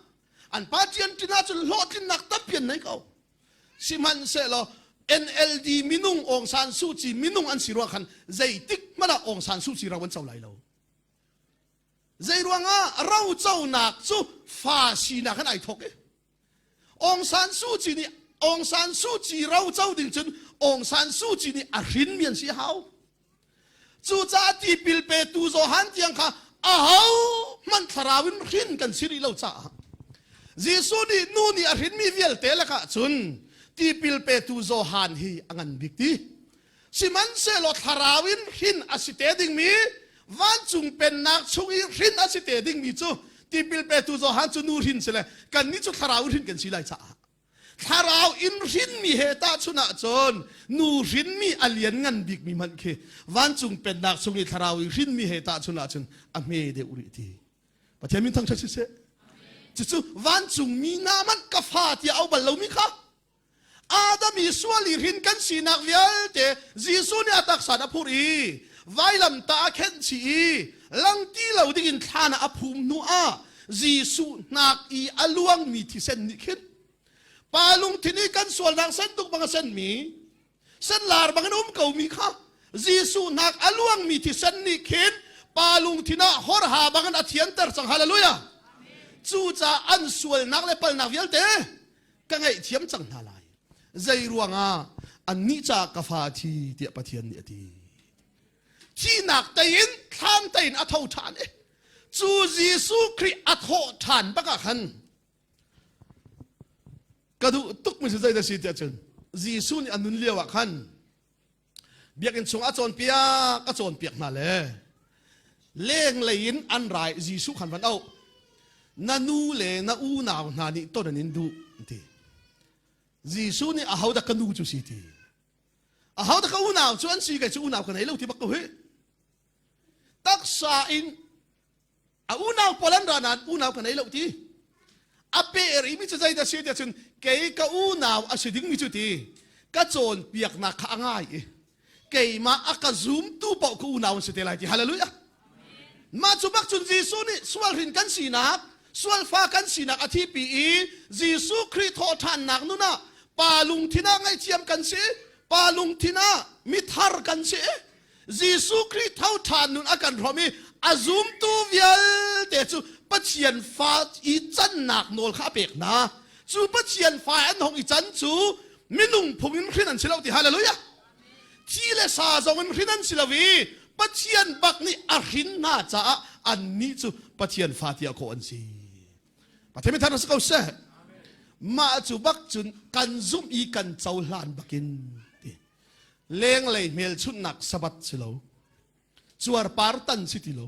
An party an ṭin ahcun hlawhtlinnak tampi an nei ko. Sihmanhsehlaw NLD minung Aung San Suu Kyi minung an si ruang khan zeitik hmanh ah Aung San Suu Kyi ro an co lai lo. Zeiruangah roconak cu fa sinak in ai thawk i Aung San Suu Kyi nih Aung San Suu Kyi roco ding cun Aung San Suu Kyi nih a hrinmi an si hau. Cucaah tipil petu Johan tiang kha aho hmanh thlarau in hrin kan si rih lo caah Jesuh nih nu nih a hrinmi vialte lakah cun tipil petu Johan hi a ngan bik ti. Sihmanhsehlaw thlarau in hrin a si te dingmi vancung pennak chung i hrin a si te dingmi cu tipil petu Johan cu nu hrin si le kannih cu thlarau in hrin kan si lai caah thlarau in hrinmi he tahchunh ahcun nu hrinmi a lian ngan bikmi hmanh khi vancung pennak chung i thlarau i hrinmi he tahchunh ahcun a hme deuh rih ti Pathian min thangṭhat siseh cucu vancung mi hna hmanh ka fa tiah au bal lomi kha Adam i sual i hrin kan sinak vialte Jesuh nih a taksa a phurh i vailamtah a khenh chih i lang ti lo dingin thlan ah a phum hnu ah Jesuh hnak i a luangmi thisen nih khin pa lungthin i kan sualnak sen tuk bang a senmi senlar bangin um komi kha Jesuh hnak a luangmi thisen nih khin pa lungthin ah horha bangin a thianter cang hallelujah cucaah an sualnak le palnak vialte ka ngaihthiam cang hna lai zei ruangah annih caah ka fa a thi tiah Pathian nih a ti thihnak tei in thlan tei in a tho ṭhan i cu Jesuh Khrih a thawh ṭhan bak ah khan ka duh tuk mi cu zeidah si tiah cun Jesuh nih a nun lio ah khan Biakinn chung a cawnpiak a cawnpiak hna le lenglei in an rai Jesuh khan van auh na nu le na unau hna nih ton an in duh an ti Jesuh nih ahodah ka nu cu si ti ahodah ka unau cu an si kei cu unau ka nei lo ti bak ko hi taksa in A unau pawl an ra nain unau ka nei lo ti. A peh rihmi cu zeidah si tiah cun kei ka unau a si dingmi cu ti ka cawnpiaknak kha a ngai i keimah a ka zumtu paoh ka unau an si te lai ti hallelujah mah cu bak cun Jesuh nih sual hrin kan sinak sualfa kan sinak a thipi i Jesuh Khrih thawhṭhannak nun ah pa lungthin ah ngaihthiam kan si pa lungthin ah mithar kan si Jesuh Khrih tho ṭhan nun a kan hrawm i a zumtu vialte cu Pathian fa i cannak nawl kha a pek hna. Cu Pathian fa an hong i can cu minung phung in hrin an si lo ti hallelujah. Thi le sa zong in hrin an si lo i Pathian bak nih a hrin hna caah annih cu Pathian fa tiah kawh an si. Pathian mithar si ko seh. Mah cu bak cun kan zumh i kan cohlan bakin ti. Lenglei hmelchunhnak Sabbath si lo. Cuarpar tan si ti lo.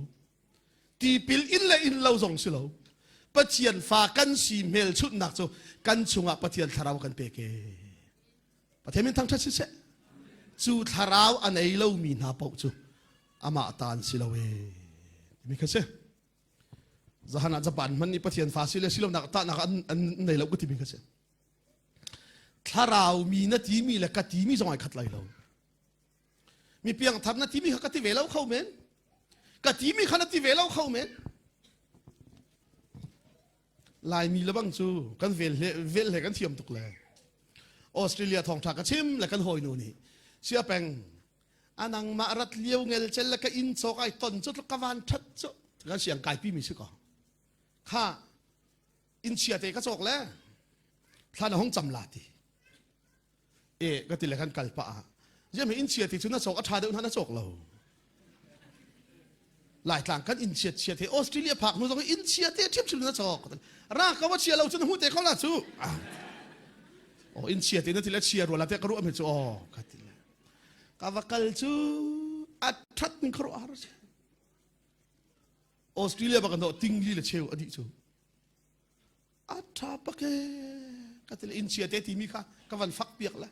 Tipil in le in lo zong si lo. Pathian fa kan si hmelchunhnak cu kan chungah Pathian thlarau kan pek e. Pathian min thangṭhat siseh. Cu thlarau a nei lomi hna paoh cu amah ta an si lo e. Timi kha si. Zahan ah Japan hman nih Pathian fa si le si lonak tahnak an, an nei lo ka timi kha si. Thlarau mi na timi le ka timi zong ai khat lai lo. Mi piangthar na timi kha ka ti ve lo kho men. Ka timi kha na ti ve lo kho men. Laimi le bang cu kan vel he vel he kan thiam tuk le. Australia thawngtha ka chim le kan hawinu nih sia peng anang mah rat liu ngel cel le ka inn cawk ai ton cu ka van that cu kan siang kai pi mi si ko kha inn chia te ka cawk le thla na hong cam la ti e ka ti le kan kal pa ah ziam hi inn chia ti cu na cawk a tha deuh hna na cawk lo Laitlang kan inn chiat chiat he Australia phak hnu zong inn chia te ṭhim ṭhim na cawk ra ka wa chia lo cu na hu te ko la cu oh inn chia te na ti le chia ruala te ka ruah mi cu oh ka ti le ka va kal cu a that ning kharu har si Australia bak no tingli le cheu adi cu a ṭha bak e ka ti le inn chia te timi kha ka van fak piak le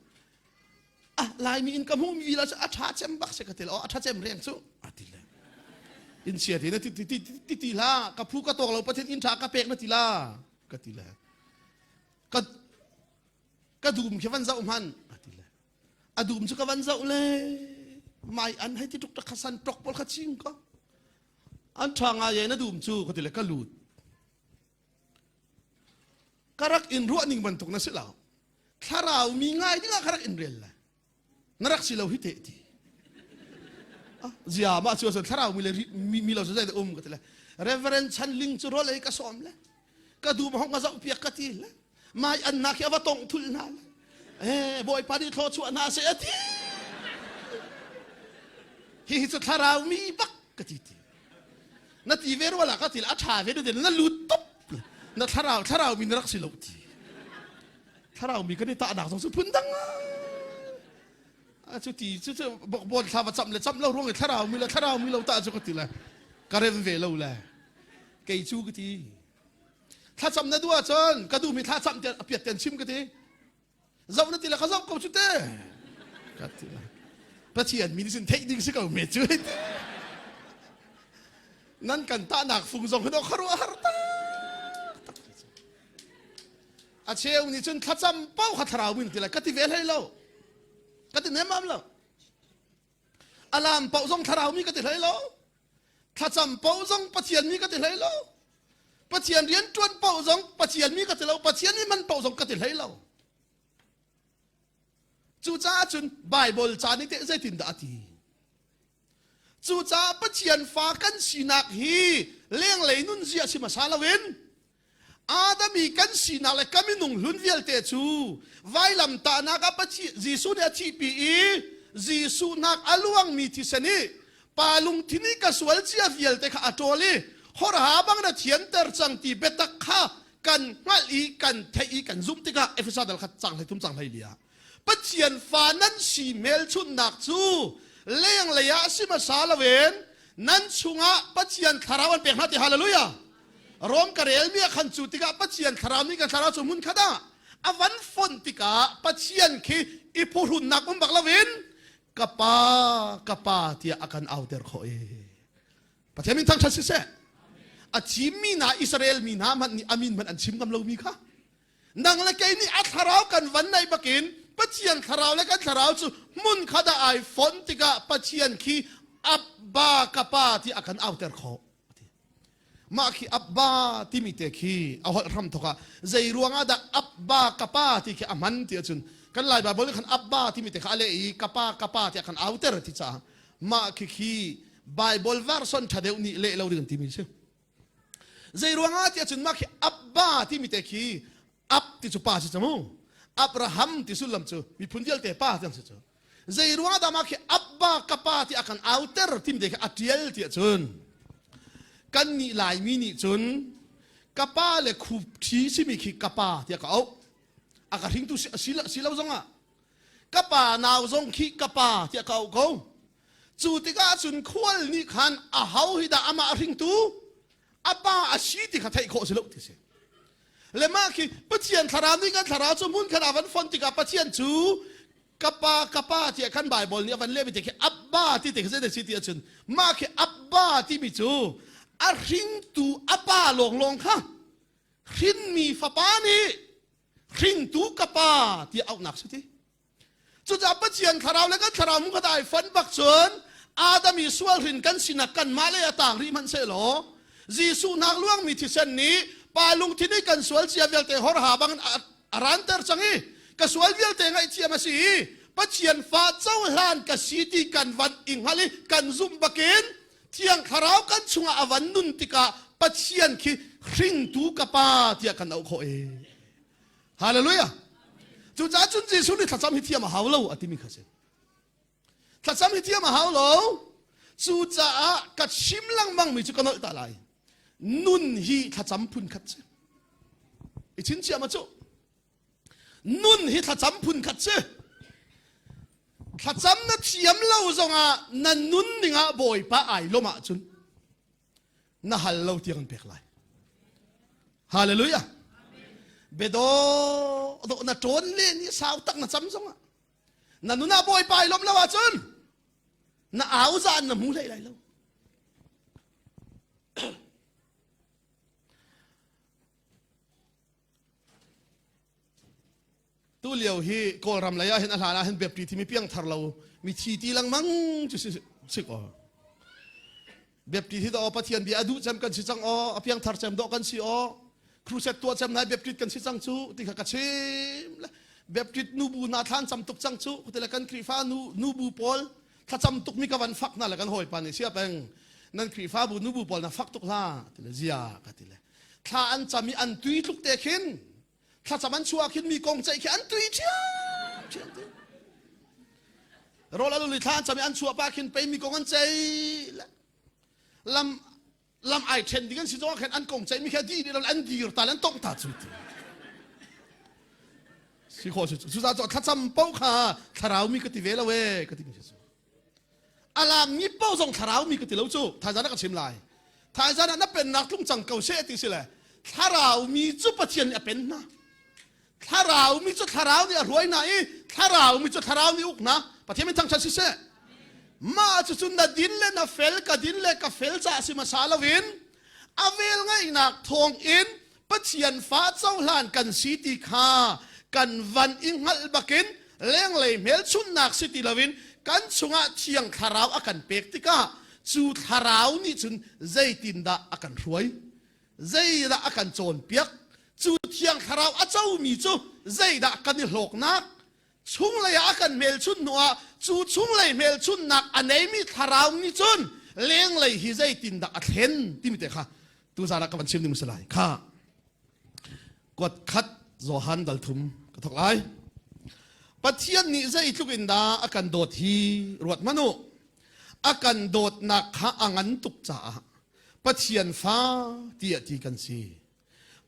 ah laimi in ka hmuh mi la cu a ṭha cem bak se ka ti le oh a ṭha cem reng cu a ti le inn chia te na ti ti ti ti ti la ka phu ka tawk lo pathian inn ṭha ka pek na ti la ka ti le ka ka dum khi van zoh hman a ti le a dum cu ka van zoh le mai an hei ti tuk tak kha san tok pawl kha ching ko an ṭha ngai e na dum cu ka ti le ka lut ka rak in ruah ning bantuk na si lo thlarau mi ngai ding ah ka rak in rel le na rak si lo hi te ti zia ma chu thlarau mi le mi lo zai um ka ti le reverend chan ling chu rol ei ka som le ka dum hong ka zau piak ka ti le mai an na khi ava tong thul na le eh bawipa nih thlaw chuah hna se ati hi hi chu thlarau mi bak ka ti ti na ti ve ruala ka ti a ṭha ve na na lut top na thlarau thlarau mi na rak si lo ti thlarau mi kan i tahnak zong cu phun dang a cu ti cu cu bokbon thla va camh le camh lo ruang i thlarau mi le thlarau mi lo ta cu ka ti le ka rem ve lo le kei cu ka ti thlacam na duh ahcun ka duh mi thlacam tiah a piat ten chim ka ti zoh na ti le ka zoh ko cu te ka ti le pathian mi nih sin theih ding si ko me cu nan kan tahnak fung zong hi kharuah har tak a cheu nih cun thlacam pau kha thlarau min ti le ka ti ve hlei lo ka ti nemam lo alam pau zong thlarau mi ka ti hlei lo thlacam pau zong pathian mi ka ti hlei lo Pathian rian ṭuan paoh zong Pathian mi ka ti lo, Pathian mi man paoh zong ka ti hlei lo. Cucaah cun Baibal ca nih teh zeitindah a ti? Cucaah Pathian fa kan sinak hi lenglei nunzia si hmasa loin Adam i kan sinak le ka minung hlun vialte cu vailamtahnak ah Pathian Jesuh nih a thihpi i Jesuh nak a luangmi thisen i Pa lungthin i ka sual cia vialte kha a ṭawl i horha bang na thianter cang ti biatak kha kan hngalh i kan theih i kan zumh tikah Efesa dal kha cang hlei thum cang hlei li ah Pathian fa nan si hmelchunhnak cu lenglei ah si hmasa loin nan chungah Pathian thlarau an pek hna ti hallelujah Rom ka relmi ah khan cu tikah Pathian thlarau nih kan thlarau cu hmun khat ah a van fonh tikah Pathian khi i phuhrunnak um bak loin ka pa ka pa tiah a kan auter khawh i Pathian min thangṭhat siseh a thimmi hna Israel mi hna hmanh nih a min hmanh an chim ngam lomi kha nang le kei nih a thlarau kan van naih bakin Pathian thlarau le kan thlarau cu hmun khat ah ai fonh tikah Pathian khi Abba ka pa ti a kan auter khawh Mah khi Abba timi te khi a holh hram thok ah zei ruang ah dah Abba ka pa ti khi a hman ti ahcun kan Lai Baibal nih khan Abba timi te kha a leh i ka pa ka pa tiah khan auter ti caah mah khi khi Baibal version ṭha deuh nih leh lo ding timi si. Zei ruang ah ti ahcun mah khi Abba timi te khi Ab ti cu pa si cu mu. Abraham ti sullam cu miphun vialte pa tiang si cu. Zei ruang dah mah khi Abba ka pa ti a kan auter tim te khi a tial ti ahcun kan nih Laimi nih cun ka pa le khup ṭhi simi khi ka pa tiah ka auh. A ka hringtu si, si lo zongah ka pa nau zong khi ka pa tiah ka auh ko. Cu tikah cun khual nih khan a ho hi dah amah a hringtu a pa a si ti kha theih khawh si lo ti si le mah khi Pathian thlarau nih kan thlarau cu hmun khat ah van fon tikah Pathian cu ka pa ka pa tiah khan Bible nih a van lehmi te khi Abba ti te khi zei si ti ahcun mah khi Abba timi cu a hringtu a pa lawnglawng kha hrinmi fapa nih. Hringtu ka pa tiah auhnak si ti. Cucaah Pathian thlarau le kan thlarau mu kha ai fon bak cun Adam i sual hrin kan sinak kanmah le a tang rih hmanh sehlaw Jesuh nak luangmi thisen nih pa lungthin i kan sual cia vialte horha bangin a ranter cang i ka sual vialte ngaihthiam a si i Pathian fa cohlan ka si ti kan van i hngal i kan zumh bakin Thiang Thlarau kan chungah a van nun tikah Pathian khi hringtu ka pa tiah kan auh khawh i Hallelujah. Cucaah cun Jesuh nih thlacam hi thiam a hau lo a timi kha si. Thlacam hi thiam a hau lo. Cucaah ka chim lengmang mi cu ka nolh ta lai. Nun hi thlacam phun khat si. I chinchiah ma cu. Nun hi thlacam phun khat si. Thlacam na thiam lo zongah na nun ning ah Bawipa ai lawm ahcun na hal lo tiang an pek lai. Hallelujah. Bedo do na ṭawn le ni sau tak na cam zongah na nun ah Bawipa ai lawm lo ahcun na au zaan na hmu hlei lai lo. Tu lio hi Kawlram lei ah hin a hlan ah hin biapṭi thi mi piangthar lo mi thi ti lengmang cu si si ko. Biapṭi hi aw Pathian bia a duh cem kan si cang aw a piangthar cem dawh kan si aw crusade tuah cem nai biapṭit kan si cang cu ti kha ka chim le biapṭit nubu hna thlan cam tuk cang cu ti le kan Khrihfa nu nubu pawl thlacam tuk mi ka van fak hna le kan hawipa nih sia peng nan Khrihfabu nubu pawl na fak tuk hla ti le zia ka ti le thla an cam i an tui tluk te khin thlacam an chuah khin mi kong ceih khi an tui ṭhiam ṭhiam ti rawl aluli thla an cam i an chuah pa khin pei mi kong an ceih lam lam ai ṭhen ding an si zongah khin an kong ceih mi kha di dih an dir ta le an tongh ta cu ti si khawh si cu cu thlacam paoh kha thlarau mi ka ti ve lo e ka ti mi si alam mi paoh zong thlarau mi ka ti lo cu thaizan ah ka chim lai thaizan ah na pennak tlung cang ko seh ti si le thlarau mi cu Pathian nih a pen hna thlarau mi cu thlarau nih a hruai hna i thlarau mi cu thlarau nih uk hna Pathian min thangṭhat siseh mah cu cun na din le na fel ka din le ka fel caah si hmasa loin a vel ngaihnak thawng in Pathian fa cohlan kan si ti kha kan van i hngalh bakin lenglei hmelchunhnak si ti loin kan chungah Thiang Thlarau a kan pek tikah cu Thlarau nih cun zeitindah a kan hruai zeidah a kan cawnpiak cu Thiang Thlarau a comi cu zeidah kan i hlawknak chunglei ah a kan hmelchunh hnuah cu chunglei hmelchunhnak a neimi thlarau nih cun lenglei hi zeitindah a thlen timi te kha tuzaan ah ka van chim ding si lai kha kuat khat Johan dal thum ka thok lai Pathian nih zeitluk in dah a kan dawt hi ruat hmanh u a kan dawtnak kha a ngan tuk caah Pathian fa tiah ti kan si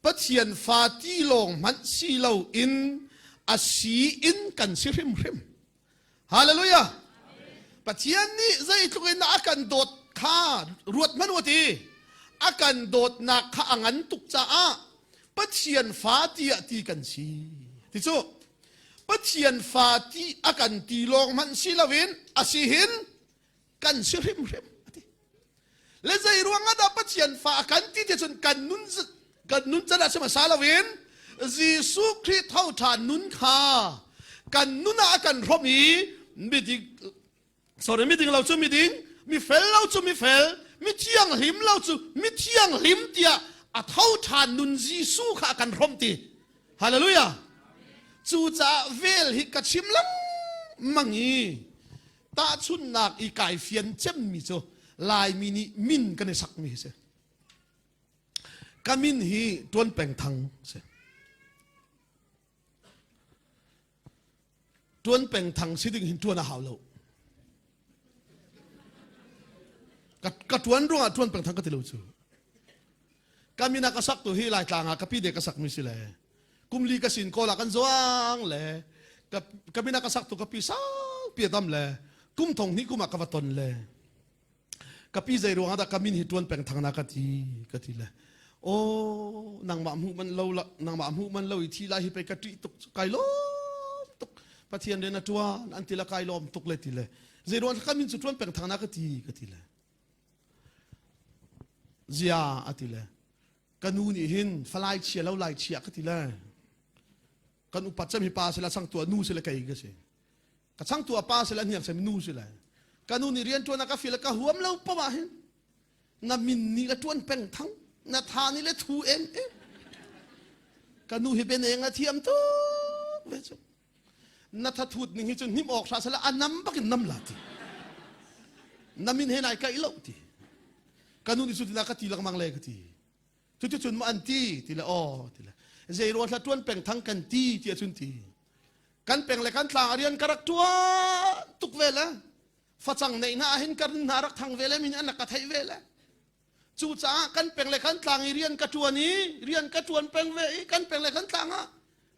Pathian fa ti lawng hmanh si loin a si in kan si hrimhrim. Hallelujah. Pathian nih zeitluk in a kan dawt kha ruat hmanh u ti. A kan dawtnak kha a ngan tuk caah Pathian fa tiah ti kan si. Ti cu Pathian fa ti a kan ti lawng hmanh si loin a si hin kan si hrimhrim a ti le zei ruang ah dah Pathian fa a kan ti ti cun kan nun kan nun can ah si hmasa loin Jesuh Khrih tho ṭhan nun kha kan nun ah a kan hrawmh i miding sorry miding lo cu miding mi fel lo cu mi fel mi thianghlim lo cu mi thianghlim tiah a tho ṭhan nun Jesuh kha a kan hrawmh ti hallelujah cucaah vel hi ka chim lengmang i Tahchunhnak i kai fian cemmi cu Laimi nih min kan i sakmi hi si. Ka min hi Tuan Peng Thang si. Tuan Peng Thang si ding hin tuan a hau lo. Ka, ka tuan ruangah Tuan Peng Thang ka ti lo cu. Ka min a ka sak tu hi Laitlang ah ka pi de ka sakmi si le. Kumli ka sin kawl ah kan zuang le ka ka min a ka sak tu ka pi saupi a dam le kum thong hnih kum ah ka va ton le ka pi zei ruang ah dah ka min hi tuan peng thang na ka ti ka ti le oh nangmah hmuh man lo la nangmah hmuh man lo i thi lai hi pei ka ṭih tuk kai lawm tuk pathian rian a ṭuan an ti la kai lawm tuk le ti le zei ruang ka min cu ṭuan peng thang na ka ti ka ti le zia a ti le ka nu nih hin falai chia lo lai chia ka ti le. Kan upat cem hi pa sila changtu ah nu sila kei ka si. Ka changtu ah pa sila hniang sem nu sila. Ka nu nih rian ṭuan a ka feel ka huam lo pom ah hin na min nih le ṭuan peng thang na tha nih le thu em em. Ka nu hi beneng a thiam tuk ve cu. Na thathut ning hi cu hnim awk hlah sala a nam bakin nam la ti. Na min he nai kaih lo ti. Ka nu nih cu tina ka ti lengmang le ka ti. Cuticun maw an ti ti le aw ti le zei ruang thla tuan peng thang kan ti ti ahcun ti kan peng le kan tlang a rian ka rak tuan tuk ve le facang neih hna ahhin ka rin hna rak thang ve le min an rak ka theih ve le cucaah kan peng le kan tlang i rian ka tuan i rian ka tuan peng ve i kan peng le kan tlang ah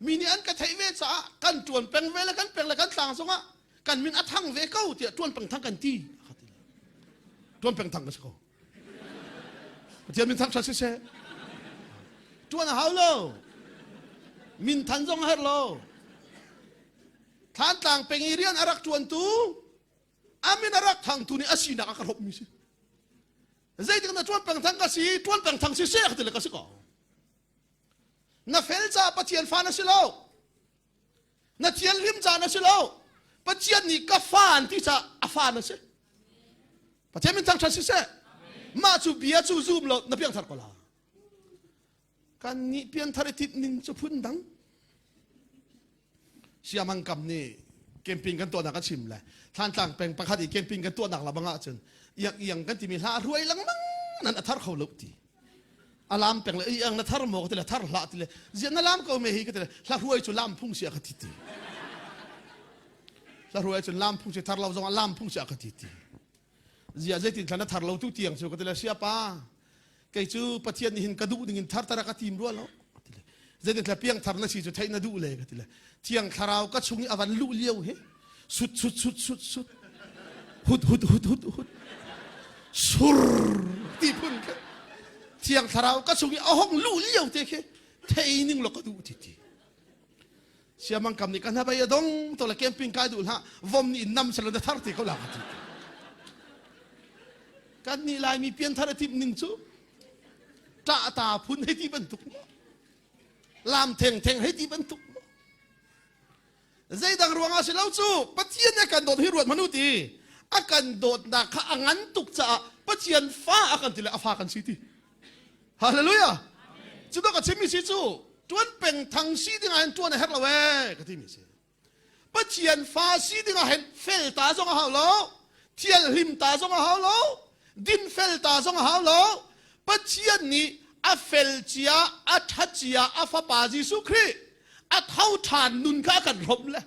mi nih an ka theih ve caah kan tuan peng ve le kan peng le kan tlang zongah kan min a thang ve ko tiah tuan peng thang kan ti tuan peng thang ka si ko Pathian min thangṭhat siseh. Ṭuan a hau lo. Min than zong a herh lo. Thlantlang peng i rian a rak ṭuantu, a min a rak thangtu nih a sinak a ka hrawmmi si. Zeitik na ṭuan peng thang ka si, ṭuan peng thang si seh ka ti le ka si ko. Na fel caah Pathian fa na si lo. Na thianhlim ca na si lo. Pathian nih ka fa an ti caah a fa na si. Pathian min thangṭhat siseh. Mah cu bia cu zum lo na piangthar ko la. Kan nih pianthar i timh ning cu phun dang. Siamang kam nih camping kan tuahnak a chim le Thlantlang peng pakhat i camping kan tuahnak la bang ahcun iang iang kan timi hla a ruai lengmang nan a thar kho lo ti. A lam peng le iang na thar maw ka ti le thar hlah ti le zian na lam ko me hi ka ti le hla hruai cu lam phung si a ka ti ti. Hla hruai cun lam phung si thar lo zong ah lam phung si a ka ti ti. Zia zeitin thla na thar lo tu tiang cu ka ti le siapa kei cu Pathian nih hin ka duh ding in thar tara ka tim rua lo zeitin thla piang thar na si cu theih na duh le ka ti le thiang thlarau ka chung i avan luh lio hi sut sut sut sut sut hut hut hut hut hut sur ti phun khe thiang thlarau ka chung i a hong luh lio te khi thei ning lo ka duh ti ti Siamang kam nih ka hnabei a dong to le camping kai duh hlah vom nih nam selo na thar ti ko la ka ti. Kan nih Laimi pianthar a timh ning cu ṭah ta phun hei ti bantuk maw lam theng theng hei ti bantuk maw zeidang ruangah si lo cu Pathian nih a kan dawt hi ruat hmanu ti a kan dawtnak kha a ngan tuk caah Pathian fa a kan ti le a fa kan si ti Hallelujah. Cu ka chimmi si cu tuan peng thang si ding ah hin tuan a herh lo ee ka timi si. Pathian fa si ding ah hin fel ta zong a hau lo, thialhlim ta zong a hau lo, din fel ta zong a hau lo. Pathian nih a fel cia, a ṭha cia, a fapa Jesuh Khrih a tho ṭhan nun kha a kan hrawmh le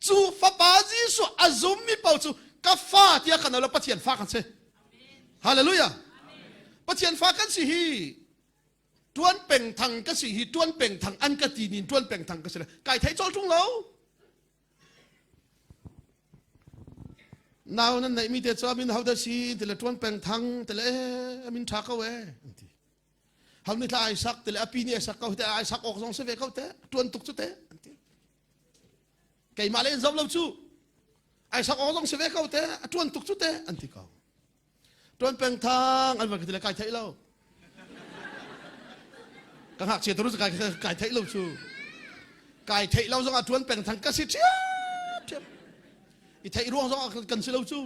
cu fapa Jesuh a zummi paoh cu ka fa tiah kan lo Pathian fa kan si. Hallelujah. Pathian fa kan si hi tuan peng thang ka si hi tuan peng thang an ka ti nin tuan peng thang ka si le kai thei chol tung lo. Nau nan neih mi te chu amin hau da si ti le tuan peng thang ti le eh amin tha ko eh ti. Hau ni thla ai sak ti le api ni ai sak ko te ai sak ok zong se ve ko te tuan tuk chu te an ti. Keimah le in zoh lo cu ai sak awk zong si ve ko te a tuan tuk cu te an ti ko tuan peng thang an van ka ti le kai theih lo ka ngakchia tu kai kai theih lo cu kai theih lo zong ah tuan peng thang ka si ṭhiam ṭhiam i theih ruang zong ah kan si lo cu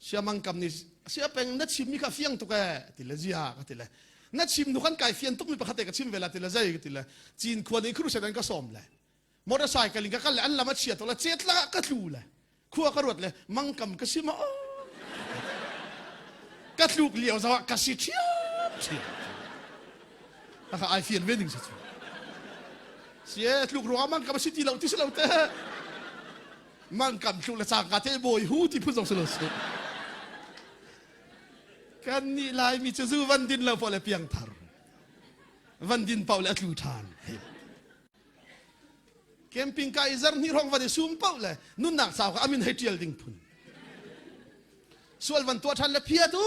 siamang kam nih sia peng na chim mi kha fiang tuk ee ti le zia ka ti le na chim nu kan kai fian tuk mi pakhat te ka chim ve la ti le zei ka ti le cin khua nih crusade an ka sawm le motorcycle in ka kal le an lam a chia tuk le chet lakah ka tlu le khua ka ruat le mangkam ka si ma ka tluk lio zong ah ka si ṭhiam ṭhiam aka ai fian ve ding si cu sie tluk ruangah mangkam a si ti lo ti si lo te mangkam tluk le cangka te bawi hu ti phun zong si lo si kan nih laimi cu zu van din lo paoh le piangthar van din paoh le a tlu ṭhan Camping ka i zarhnih hrawng van i sum paoh le nunnak sau ka amin hei ṭial ding phun. Sual van tuah ṭhan le phiat u.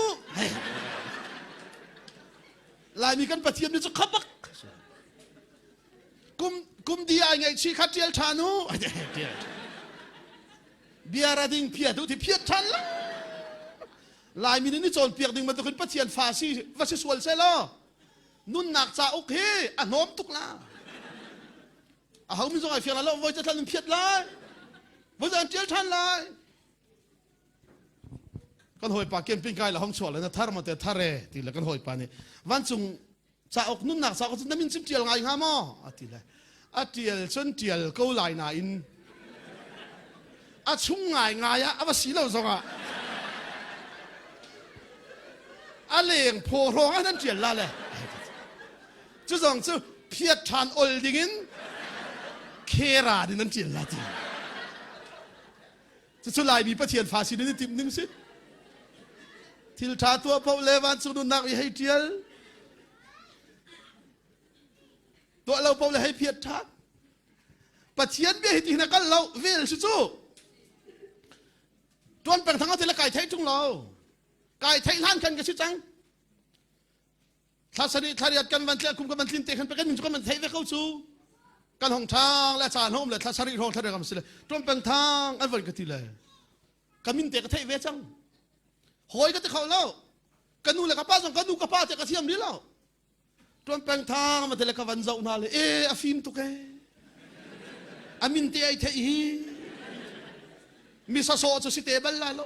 Laimi kan Pathian nih cu khabak. Kum kum di ai ngaihchih kha ṭial ṭhan u. Bia ra ding phiat u ti phiat ṭhan la. Laimi nih ni cawnpiak ding bantukin Pathian fa si va si sual seh law nunnak cauk hi a hnawm tuk la. A ho min zong ai fiang lai lo, voi ca thlan in phiat lai. Voi an ṭial ṭhan lai. Kan hawipa camping kai la hong chuah le na thar ma te thar e ti le kan hawipa nih vancung cauk nunnak cauk cu na min cim ṭial ngai hnga maw a ti le a ṭial cun ṭial ko lai nain a chung ngai ngai ah a va si lo zongah a leng phaw hrawng ah nan ṭial la le cu zong cu phiat ṭhan ol dingin khera din nan ṭial la ti Cucu Laimi Pathian fa sin in i timh ning si. Thil ṭha tuah paoh le vancung nunnak i hei ṭial. Tuah lo paoh le hei phiat ṭhan. Pathian bia hi ti hin a kal lo vel si cu. Tuan peng thang te le kai thei ṭung lo. Kai theih hlan khan ka si cang. Thla sarih thla riat kan van tleh kum kan van tlin te khan kan min cu kan van theih ve ko cu. Kan hong thang le caan hom le thla sarih hrawng thla riat kam si le tuan peng thang an van ka ti le ka min te ka theih ve cang. Hawi ka ti kho lo. Ka nu le ka pa zong ka nu ka pa te ka thiam rih lo. Tuan peng thang ma te le ka van zoh hna le e a fim tuk e. A min te ai theih hi. Mi sasawh cu si te bal la lo.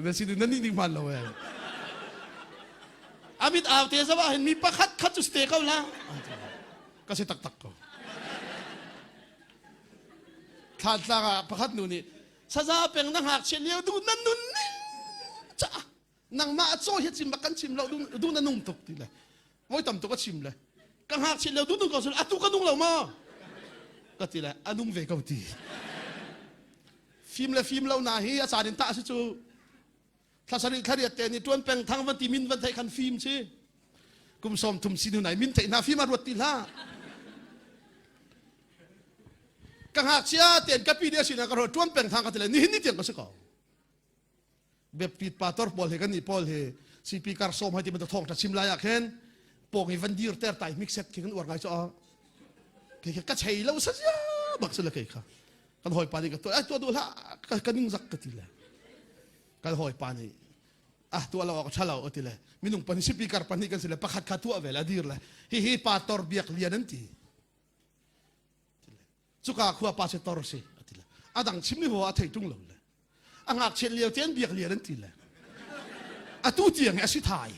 Na si na nih ning hman lo e. Amit au te zawa hin mi pakhat khat cu si te ko la. Ka si taktak ko. Thlan tlang ah pakhat nu nih saza peng na ngakchia lio du na nun ning ca nangmah a caw hi chim bak kan chim lo du na nung tuk ti le voi tam tuk a chim le ka ngakchia lio du nung ko atu ka nung lo ma ka ti le a nung ve ko ti fim le fim lo na hi a caan in tah si cu thla sarih thla riat te ni tuan peng thang van ti min van theih khan fim si kum sawm thum si nu nai min theih hna fim a ruat ti hlah ka ngakchia ten ka pi de sin ka ro tuan peng thang ka ti le ni hin ni tiang ka si ko biapit pator pawl he kan nih pawl he CP kar som hai ti man thong ta chim lai ah khen pong i van dir ter tai mix set khi kan uar ngai cho ke ka chei lo sa sia bak se le ke kha kan hoi pa nih ka to ai to du hlah ka ning zak ka ti le kan hoi pa nih ah tua lo ka thalo ati le minung pan CP kar pan hi kan si le pakhat kha tua ve la dir le hi hi pator biak lian an ti Cuka khua pa se tor si a ti le. A dang chim ni ho a thei tung lo le. A ngakchiat lio te an biak lian an ti le. Atu tiang a si thai.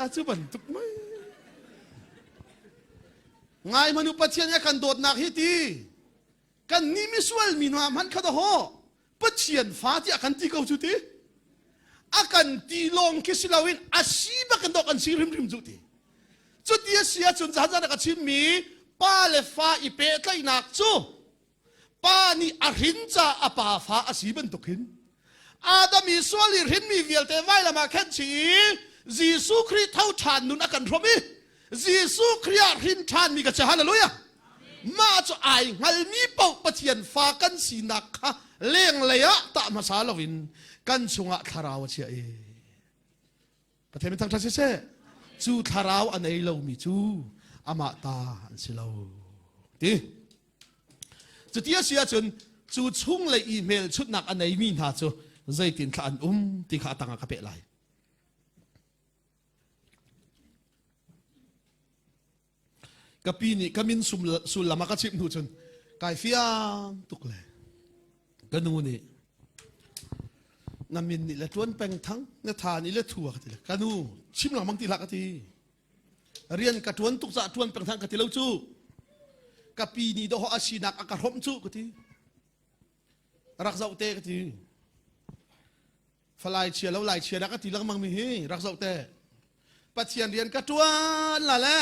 A cu bantuk mai. Ngai manu Pathian a kan dawtnak hi ti. Kan ni misual mi hna hmanh kha ho Pathian fa tiah kan ti ko cu ti. A kan ti lawng khi si loin a si bak in dawh kan si hrimhrim cu ti. Cuti a si ahcun zan zan a ka chimmi pa le fa i pehtlaihnak cu pa nih a hrin ca a pa fa a si bantuk hin Adam i sual i hrinmi vialte vailam ah khenh chih i Jesuh Khrih tho ṭhan nun a kan hrawmh i Jesuh Khrih ah hrin ṭhanmi ka si hallelujah mah cu ai hngalmi paoh Pathian fa kan sinak kha lenglei ah tah hmasa loin kan chungah thlarau a chiah i Pathian min thangṭhat siseh cu thlarau a nei lomi cu amah ta an si lo ti cuti a si ahcun cu chunglei i hmelchunhnak a neimi hna cu zeitin thla an um ti kha a tangah ka peh lai Ka pi nih ka min sullam a ka chimh hnu cun kai fiang tuk le ka nu nih na min nih le tuan peng thang na tha nih le thu a ka ti le ka nu chim lengmang ti hlah ka ti rian ka tuan tuk caah tuan peng thang ka ti lo cu ka pi nih dawh a sinak a ka hrawmh cu ka ti rak zoh te ka ti Falai chia lo lai chia dah ka ti lengmang mi hi rak zoh te. Pathian rian ka tuan la le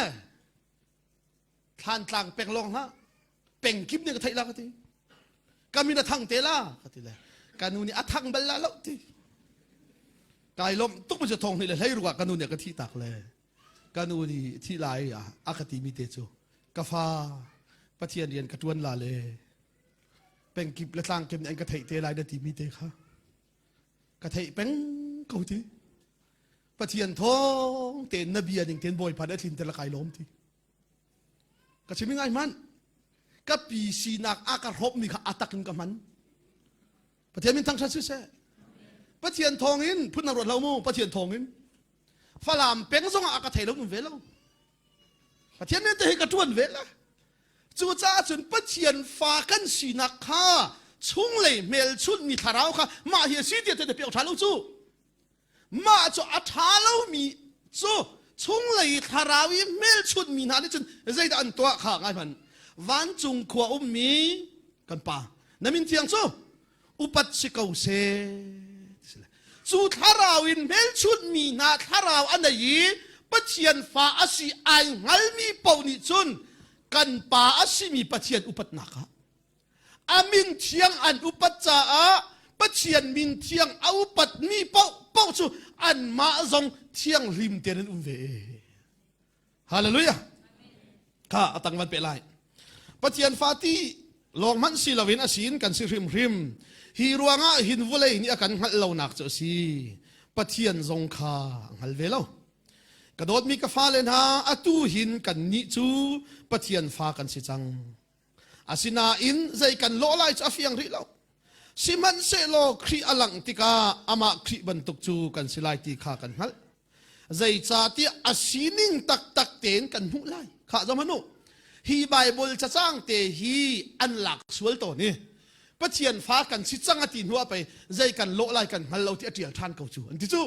thlan tlang peng lawng hlah peng kip nih ka theih la ka ti. Ka min a thang te la ka ti le ka nu nih a thang bal la lo ti. Kai lawm tuk mu thong nih le hlei ruk ah ka nu nih ka thi tak le ka nu nih thi lai ah a ka ti mi te cu ka fa Pathian rian ka tuan la le pengkip le tlangkip nih an ka theih te lai na ti mi te kha ka theih peng ko ti Pathian thawng tein na bia ning tein Bawipa nih a tlin te la kai lawm ti ka chim ngai hmanh ka pi sinak a ka hrawp mi kha a tak in ka hman Pathian min thangṭhat siseh Pathian thawng in phun na ruat lo mu Pathian thawng in. Falam peng zong ah a ka thei lo um ve lo. Pathian nih te hi ka ṭuan ve la. Cucaah cun Pathian fa kan sinak kha chunglei hmelchunhmi thlarau kha mah hi a si tiah te piak ṭha lo cu. Mah cu a ṭha lomi cu chunglei thlarau i hmelchunhmi hna nih cun zeidah an tuah kha ngai hmanh. Vancung khua ummi kan pa na min thiang cu upat si ko seh. Cu thlarau in hmelchunhmi hna thlarau a nei i Pathian fa a si ai hngalmi paoh nih cun kan pa a simi Pathian upatnak ah a min thiang an upat caah Pathian min thiang a upatmi paoh paoh cu anmah zong thianghlim tein an um ve. Hallelujah. Kha a tang van pe lai. Pathian fa ti lawng hmanh si loin a sin kan si hrimhrim. Hi ruangah hin vulei nih a kan hngalh lonak cu a si. Pathian zong kha a hngal ve lo. Ka dawtmi ka fale hna, atu hin kan nih cu Pathian fa kan si cang. Asinain zei kan lawh lai cu a fiang rih lo. Sihmanhsehlaw Khrih a langh tikah amah Khrih bantuk cu kan si lai ti kha kan hngalh. Zeicahtiah a sining taktak tein kan hmuh lai. Khah zong hmanh u. Hi Baibal cacang te hi an lak sual tawn i Pathian fa kan si cang a ti hnu ah pei zei kan lawh lai kan hngal lo ti a ṭial ṭhan ko cu an ti cu.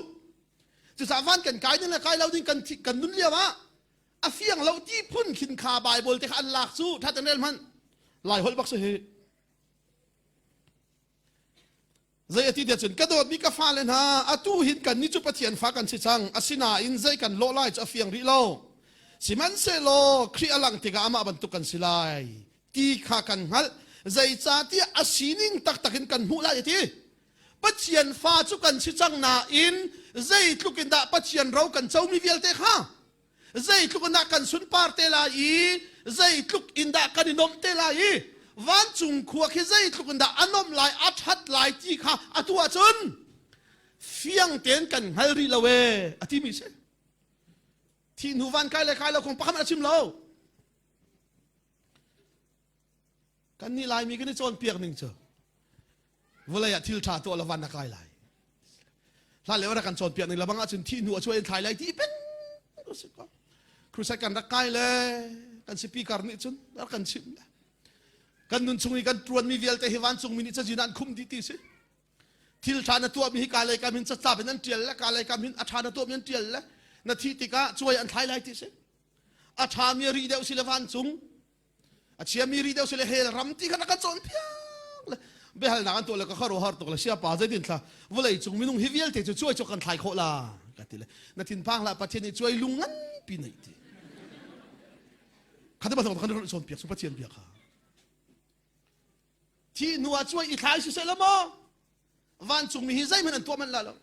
Cucaah van kan kai ding le kai lo ding kan, kan nun lio ah a fiang lo ti phun khin kha Bible te kha an lak cu tha ten rel hmanh lai holh bak si hi zei a ti tiah cun ka dawtmi ka fale hna atu hin kan nih cu Pathian fa kan si cang asinain zei kan lawh lai cu a fiang rih lo sihmanhsehlaw Khrih a langh tikah amah bantuk kan si lai ti kha kan hngalh zeicahtiah a sining taktak in kan hmuh lai a ti Pathian fa cu kan si cang nain zeitluk in dah Pathian ro kan comi vialte kha zeitluk in dah kan sunpar te lai i zeitluk in dah kan i nuamh te lai i vancung khua khi zeitluk in dah a nuamh lai a ṭhat lai ti kha atu ahcun fiang tein kan hngal rih lo ee a timi si thih hnu van kai le kai lo kong pakhat a chim lo Kan nih Laimi kan i cawnpiak ning cu vawlei ah thil ṭha tuah lo van na kai lai. Hlan lio rak kan cawnpiak ning lebang ahcun thih hnu a chuah in thlai lai ti peng si ko. Crusade kan rak kai le kan speaker nih cun rak kan chimh le kan nun chung i kan ṭuanmi vialte hi vancungmi nih cazin ah an khum dih ti si. Thil ṭha na tuahmi hi ka lei kam hin catlap in an ṭial le ka lei kam hin a ṭha na tuahmi an ṭial le na thih tikah cuai an thlai lai ti si. A ṭhami a ri deuh si le vancung a chiami ri deuh si le hell ram ti kha na kan cawnpiak le biahalnak an tuah le ka kharu har tuk le siapa zeitin thla vawlei cung minung hi vialte cu cuai cu kan thlai khawh la ka ti le na thinphang hlah pathian nih cuai lung nganpi nei ti kha te ba kan ron cawnpiak su pathian bia kha thi hnu ah cuai i thlai si seh la maw vancungmi hi zeihmanh an tuah manh la lo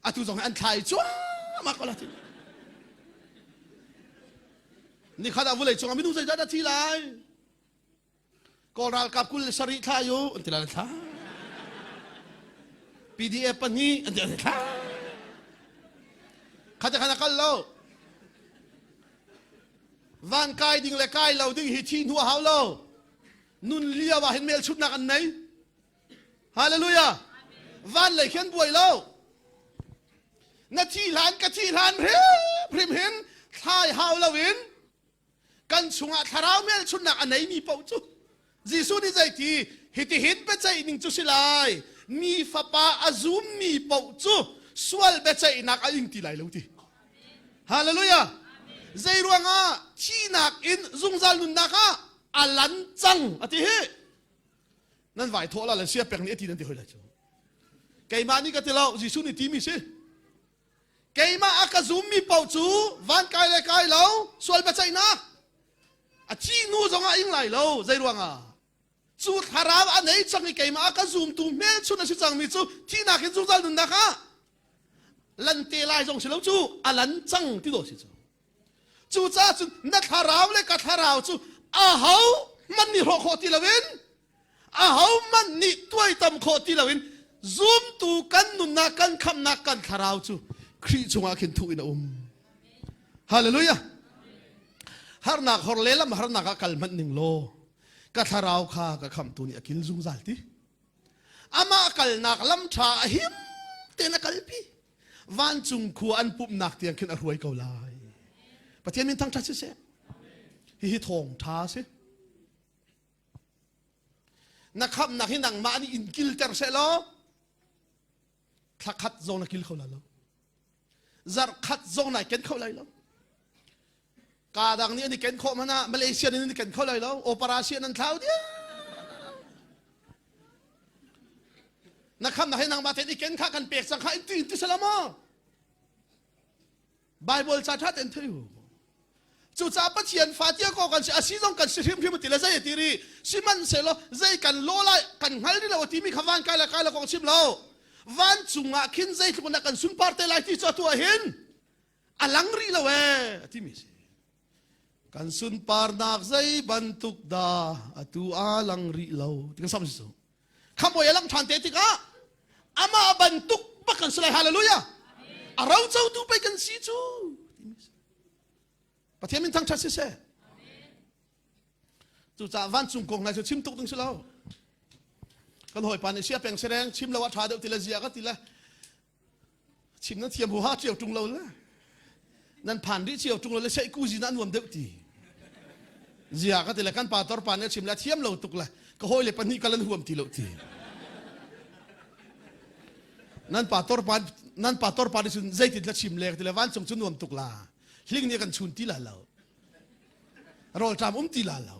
atu zong an thlai cuahmah ko la ti nikhat ah vulei cungah minung zeizat a thi lai kawl ralkap 27 thla yu an ti lai thla PDF pahnih an ti lai thla khate khan a kal lo van kai ding le kai lo ding hi thi hnu a hau lo nun lio ah hin melchutnak an nei Hallelujah. Van lei khin buai lo. Na thi hlan ka thi hlan hrim hin thlai hau lo in kan chungah thlarau hmelchunhnak a neimi paoh cu Jesuh nih zeiti hitihin biaceih ning cu si lai mi fapa a zummi paoh cu sual biaceihnak a ing ti lai lo ti Hallelujah zei ruangah thihnak in zungzal nunnak ah a lan cang a ti hi Nan vai thawh la le sia pek nih a ti nan ti hoi lai cu. Keimah nih ka ti lo, Jesuh nih timi si. Keimah a ka zummi paoh cu van kai le kai lo, sual biaceihnak a thi hnu zongah ing lai lo. Zei ruangah? Cu thlarau a nei cang i keimah a ka zumtu hmelchun a si cangmi cu thihnak in zungzal nunnak ah lan te lai zong si lo cu a lan cang ti do si cu. Cucaah cun na thlarau le ka thlarau cu aho hmanh nih hrawh khawh ti loin aho hmanh nih tuaitam khawh ti loin zumtu kan nunnak kan khamhnak kan thlarau cu Khrih chungah khin thuh in a um. Hallelujah. Harnak hor le lam harnak ah kal hmanh ning law ka thlarau kha ka khamhtu nih a kil zungzal ti. Amah kalnak lam ṭha a him tein a kalpi. Vancung khua an pumhnak tiang khin a hruai ko lai. Pathian min thangṭhat siseh. Hihi thawngṭha a si. Na khamhnak hi nangmah nih in kilter seh law thla khat zong na kil kho lai lo. Zarh khat zong nai ken kho lai lo. Ka dang nih an i ken khawh hmanh ah Malaysia nih an i ken kho lai lo. Operation an thlau diam. Na khamnak hi nangmah tein i ken kha kan pek cang kha in ti in ti salam maw? Bible ca ṭha tein thei u. Cucaah Pathian fa tia ko kan si a si zong kan si hrimhrim ti le zei a ti ri sihmanhsehlaw zei kan law lai kan hngal rih lo timi kha van kai la kai la kong chim lo vancung ah khin zeitluk in dah kan sunpar te lai ti cu atu ah hin a lang rih lo ee a timi si kan sunparnak zei bantuk dah atu a lang rih lo ti kan sam si cu khambawi a lang ṭhan te tikah amah bantuk bak kan si lai hallelujah a ro cotu pei kan si cu Pathian min thangṭhat siseh cucaah vancung kong hna cu chim tuk ding si lo kan hawipa nih sia peng sereng chim lo a ṭha deuh ti le zia ka ti le chim nan thiam huha cio ṭung lo le nan phan rih cio ṭung lo le seih kuzi na nuam deuh ti zia ka ti le kan pa tor pa nih a chim le thiam lo tuk le ka hawi le pahnih kal an huam ti lo ti nan pa tor pa nan pa tor pa nih cun zeitin la chim le ka ti le vancung cu nuam tuk la hling nih kan chun ti la lo rawlṭam um ti la lo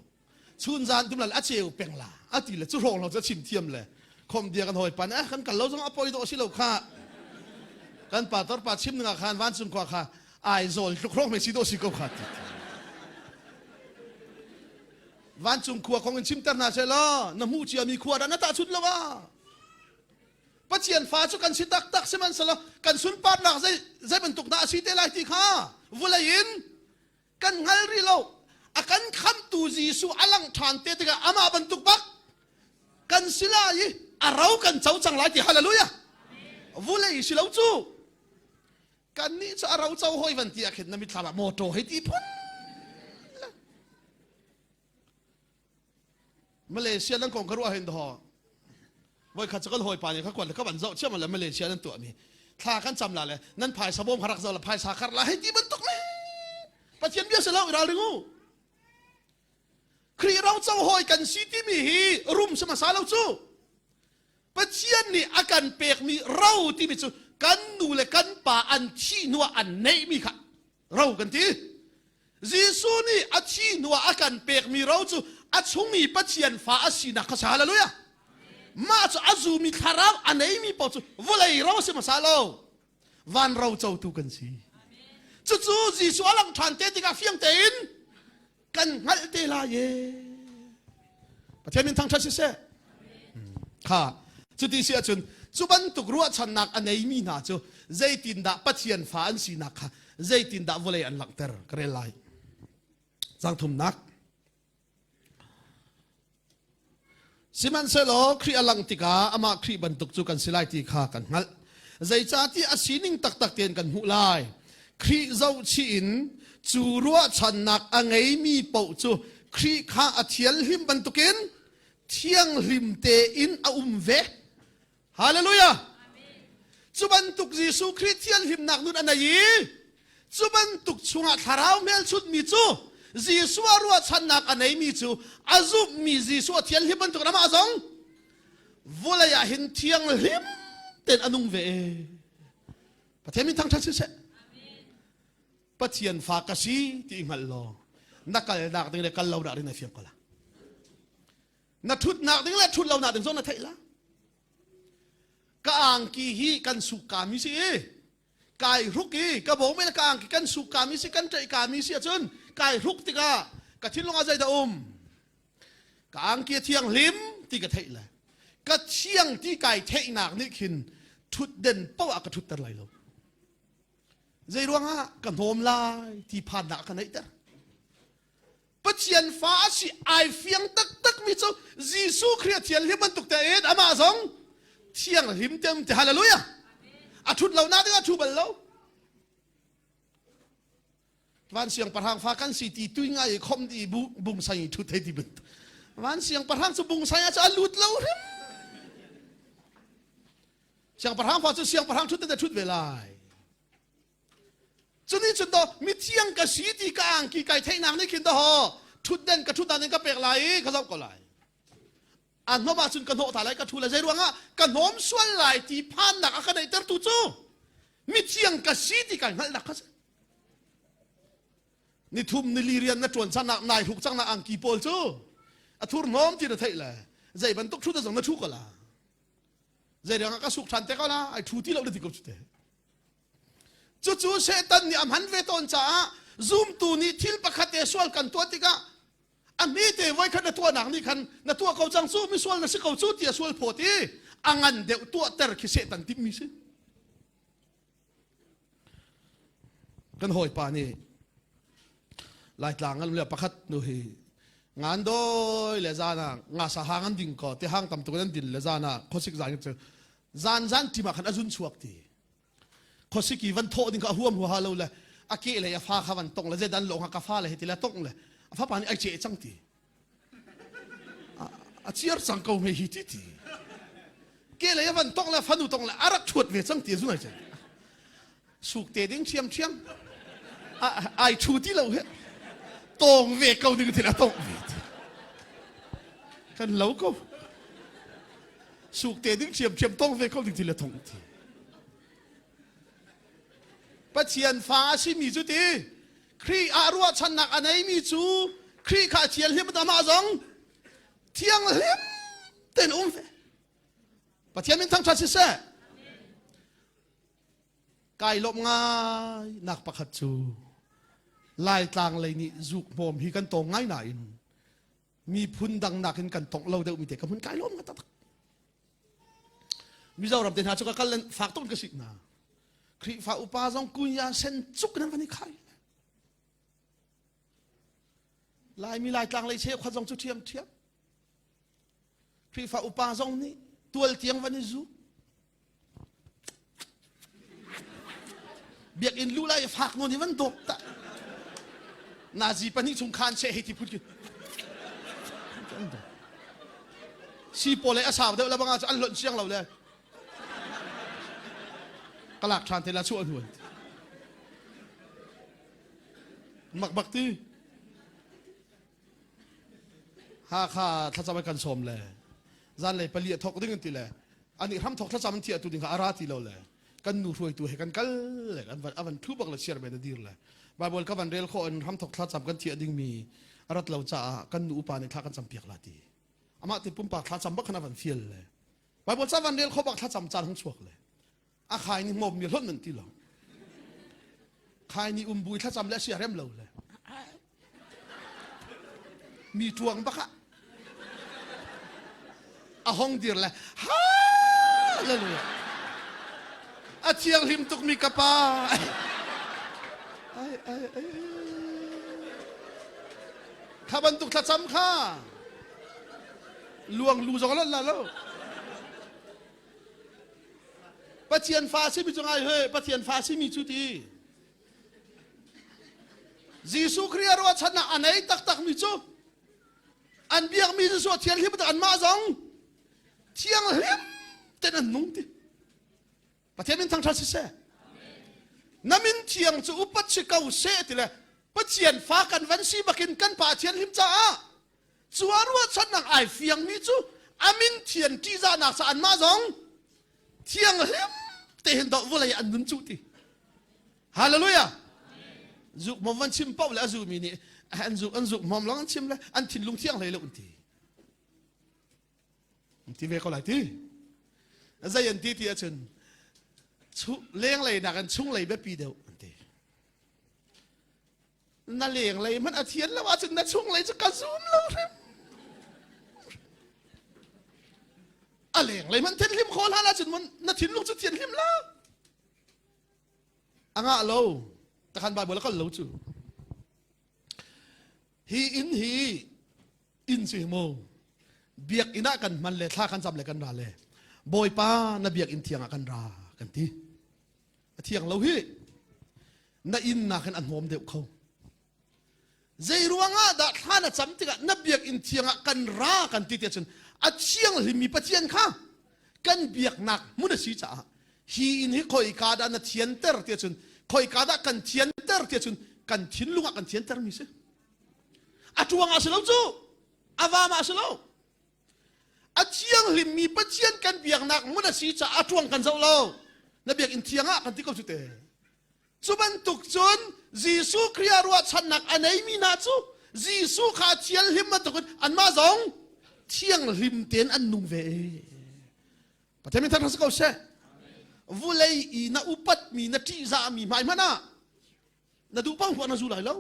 chun zan tum la a ceu peng la a ti le cu hrawng lo cu chim thiam le khom dia kan hawi pan eh kan kal lo zong a poi do si lo kha kan pa tor pa chim ninga khan vancung khua kha ai zawl tluk hrawng me si do si ko kha ti vancung khua kong in chimter hna se law na hmuh cia mi khua dah na tahchun lo ah Pathian fa cu kan si taktak sihmanhsehlaw kan sunparnak zei zei bantuk dah a si te lai ti kha vulei in kan hngal rih lo a kan khamtu Jesuh a langh ṭhan te tikah amah bantuk bak kan si lai i a ro kan co cang lai ti hallelujah vulei si lo cu kannih cu a ro co hoi van ti ah khin na mitthlam ah motor hei ti phun Malaysia nan kong ka ruah hin ho voi khat cu kan hawipa nih ka kuat le ka van zoh chiam le Malaysia nan tuah mi thla kan cam la le nan phaisa bawm kha rak zoh la phaisa khar la hei ti bantuk me Pathian bia si lo i ralring u Khrih ro co hawi kan si timi hi rum si hmasa lo cu Pathian nih a kan pekmi ro timi cu kan nu le kan pa an thih hnuah an neihmi kha ro kan ti Jesuh nih a thi hnuah a kan pekmi ro cu a chung i Pathian fa a sinak kha si hallelujah mah cu a zumi thlarau a neimi paoh cu vawlei ro a si hmasa lo van ro cotu kan si cucu Jesuh a langh ṭhan te tikah fiang tein kan hngalh te lai e Pathian min thangṭhat siseh kha cuti si ahcun cu bantuk ruahchannak a neimi hna cu zeitindah Pathian fa an sinak kha zeitindah vawlei an langhter ka rel lai cang thumnak Sihmanhsehlaw Khrih a langh tikah amah Khrih bantuk cu kan si lai ti kha kan hngalh. Zeicahtiah a sining taktak tein kan hmuh lai. Khrih zohchih in cu ruahchannak a ngeimi paoh cu Khrih kha a thianghlim bantukin thianghlim tein a um ve. Hallelujah! Cu bantuk Jesuh Khrih thianhlimnak nun a nei i cu bantuk chungah thlarau hmelchunhmi cu Jesuh a ruahchannak a neimi cu a zumhmi Jesuh a thianhlim bantuk amah zong vawlei ah hin thianghlim tein a nung ve. Pathian min thangṭhat siseh. Pathian fa ka si ti i hngalh law na kalnak ding le kal lo nak ding na fiang ko la. Na ṭhutnak ding le ṭhut lonak ding zong na theih la. Ka angki hi kan suk kami si i kai hruk i ka bawm le ka angki kan suk kami si kan ṭaih kami si ahcun kai hruk tikah ka thinlung ah zeidah um ka angki a thianghlim ti ka theih le ka thiang ti kai theihnak nih khin ṭhutden paoh ah ka ṭhutter lai lo zei ruangah ka hnawm lai ti phannak a ka neihter Pathian fa a si ai fiang taktak mi cu Jesuh Khrih a thianghlim bantuk tein amah zong thianghlim te ti hallelujah a thut lo na ding a thu bal lo van siangpahrang fa kan si ti tui ngai i khom di bung sai thu thei ti bantuk van siangpahrang cu bung sai ah cu a lut lo hrim siangpahrang fa cu siangpahrang thut te thut ve lai. Cuni cun do mithiang ka si ti ka angki kai theihnak nih khin do thutden ka thutdan in ka pek lai i ka zoh ko lai. A hnawm ahcun ka hnawh ta lai ka thu lai zei ruangah ka hnawm sual lai ti phannak a ka neihtertu cu mithiang ka si ti kai hngalhnak kha si. Nithum nili rian na ṭuan cangnak nai hruk cangnak angki pawl cu a thurhnawm ti na theih le zei bantuk ṭhut zong na ṭhu ko la. Zei ruangah ka suk ṭhan te ko la ai ṭhu ti lo na ti ko cu te. Cucu Satan nih a hman ve tawn caah zumtu nih thil pakhat te sual kan tuah tikah a hmete voikhat na tuahnak nih khan na tuah ko cang cu misual na si ko cu ti a sual phawt i a ngan deuh tuahter khi Satan timhmi si. Kan hawipa nih Laitlang an le pakhat nu hi ngan doi le zan ah nga sa hang an ding ko ti hang tam tuk an din le zan ah khuasik zan cu zan zan tim ah khan a zun chuak ti khuasik i van thawh ding kha a huam huaha lo le a ke le a fa kha van tong le zeidan lo ka fa le hiti le tong le a fapa nih ai ce cang ti a ciar cang ko me hi ti ti ke le a van tong le fanu tong le a rak thuat ve cang ti zun ai ce suk te ding thiam thiam ai thu ti lo he tong ve ko ding thil a tong ve kan lo ko suk te ding thiam thiam tong ve ko ding thil a thong ti Pathian fa a simi cu ti Khrih ah ruahchannak a neimi cu Khrih kha thianghlim amah zong thianghlim tein um ve Pathian min thangṭhat siseh kai lawmh ngai nak pakhat cu Laitlang lei nih zuk hmawm hi kan tawng ngai nain miphun dang nakin kan tongh lo deuhmi te ka hmun kai lawm taktak Mizoram te hna cu ka kal fak tuk ka sik hna Khrihfa upa zong kunya sen cuk nan van i khai Laimi Laitlang lei che khuat zong cu ṭhiam ṭhiam Khrihfa upa zong nih tual tiang van i zu. Biakinn lu lai fak nawn i van dawp ta. Nazi pahnih chung khan seh hei ti phut ki. Si pawl a sau deuh la banga cu an lonh siang lo le. Ka lak ṭhan te la chuah hnuan. Mak bak ti. Hakha thlacam an kan sawm le zanlei pali a thawk ding an ti le ani hram thawk thlacam an thiah tu ding kha a ra ti lo le kan nu hruaitu he kan kal le an van avan thu bak le siar men a dir le Bible ka van rel khawh in hram thawk thlacam kan thiah ding mi a rat lo caah kan nu upa nih thla kan cam piak la ti amah ti pumpak thlacam bak khan a van fial le Bible ca van rel khawh bak thlacam caan hung chuak le a khai ni hmawm mi hlon nan ti lo khai ni um bui thlacam le sia rem lo le mi tuang baka a hong dir le hallelujah a thianghlim tuk mi ka pa ai ai ai kha bantuk thlacam kha luang lu zong la lo Pathian fa simi cu ngai he Pathian fa simi cu ti Jesuh Khrih a ruahchannak a nei taktak mi cu an biakmi Jesuh a thianghlim an mah zong thianghlim ten an nung ti Pathian min thangṭhat siseh na min thiang cu upat si ko seh ti le Pathian fa kan van si bakin kan pa thianghlim caah Cu a ruahchannak ai fiangmi cu a min thian ṭihzahnak sa anmah zong thianghlim te hin dawh vawlei an nun cu ti. Hallelujah. Zuk mom van chim paoh le a zumi nih an zuk an zuk mom long an chim le an thinlung thiang hlei lo an ti. An ti ve ko lai ti. Zei an ti ti ahcun lenglei nakin chunglei biapi deuh an ti. Na lenglei hmanh a thian lo ahcun na chunglei cu ka zum lo hrim. A lenglei hmanh thinhlim kho hlan ahcun na thinlung cu thianhlim la. A ngah lo. Takhan Bible a kal lo cu. Hi inn hi inn cu mu biakinn ah kan hman le thla kan cam le kan ra le Bawipa na biakinn thiang ah kan ra kan ti. A thiang lo hi. Na inn nakin a hnawm deuh kho. Zei ruangah dah thla na cam tikah na biakinn thiang ah kan ra kan ti tiah cun a thianghlimmi Pathian kha kan biaknak hmun a si caah hi inn hi khoika dah na thianter tiah cun. Khoika dah kan thianter tiah cun kan thinlung ah kan thianter mi si. A tuang ah si lo cu, a vam ah si lo. A thianghlimmi Pathian kan biaknak hmun a si caah a tuang kan zoh lo. Na biakinn thiang ah kan ti ko cu te. Cu bantuk cun Jesuh Khrih ah ruahchannak a neimi hna cu Jesuh kha thianghlim bantukin anmah zong thianghlim tein an nung ve. Pathian min thangṭhat si ko seh. Vulei i na upatmi na ṭihzahmi hmai hmanh ah na duh paoh na zu lai lo.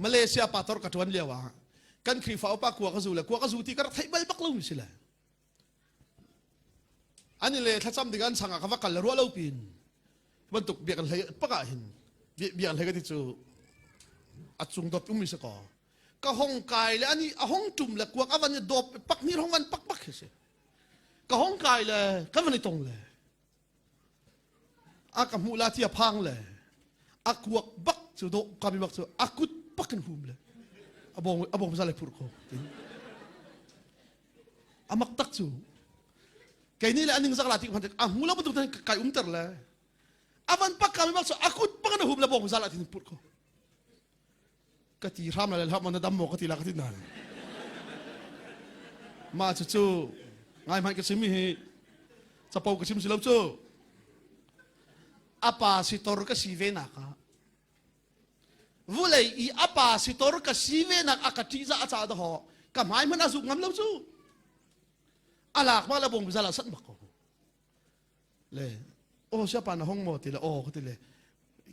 Malaysia pastor ka ṭuan lio ah kan Khrihfa upa kua ka zu le kua ka zu ti ka rak theih bal bak lomi si le. An le thlacam ding an sang ah ka va kal le ruah lo pin bantuk biak hlei pak ah hin biak hlei ka ti cu a cung dot ummi si ko. Ka hong kai le ani a hong tum le kuak a van i dawp pak ni hong van pak pak hi si. Ka hong kai le ka van i tong le a ka hmuh la ti a phang le a kuak bak cu dawh kami bak cu a kut bak in hum le a bong a bong za le phur ko a mak tak cu kei nih le aning zak la ti ka a hmu lo bantuk kai umter le a van pak kami bak cu a kut bak in a hum le bong za la tin pur ko ka ti hram la le hlam na dam maw ka ti la ka ti na mah cu cu ngai hmanh ka chim hi capo ka chim si lo cu apa sitor ka si ve nak ah vulei i apa sitor ka si ve nak a ka ṭihzah a ca da ho ka hmai hmanh a zuk ngam lo cu alak ma la bong zala sat bak ko Le aw siapa na hong maw ti le aw ka ti le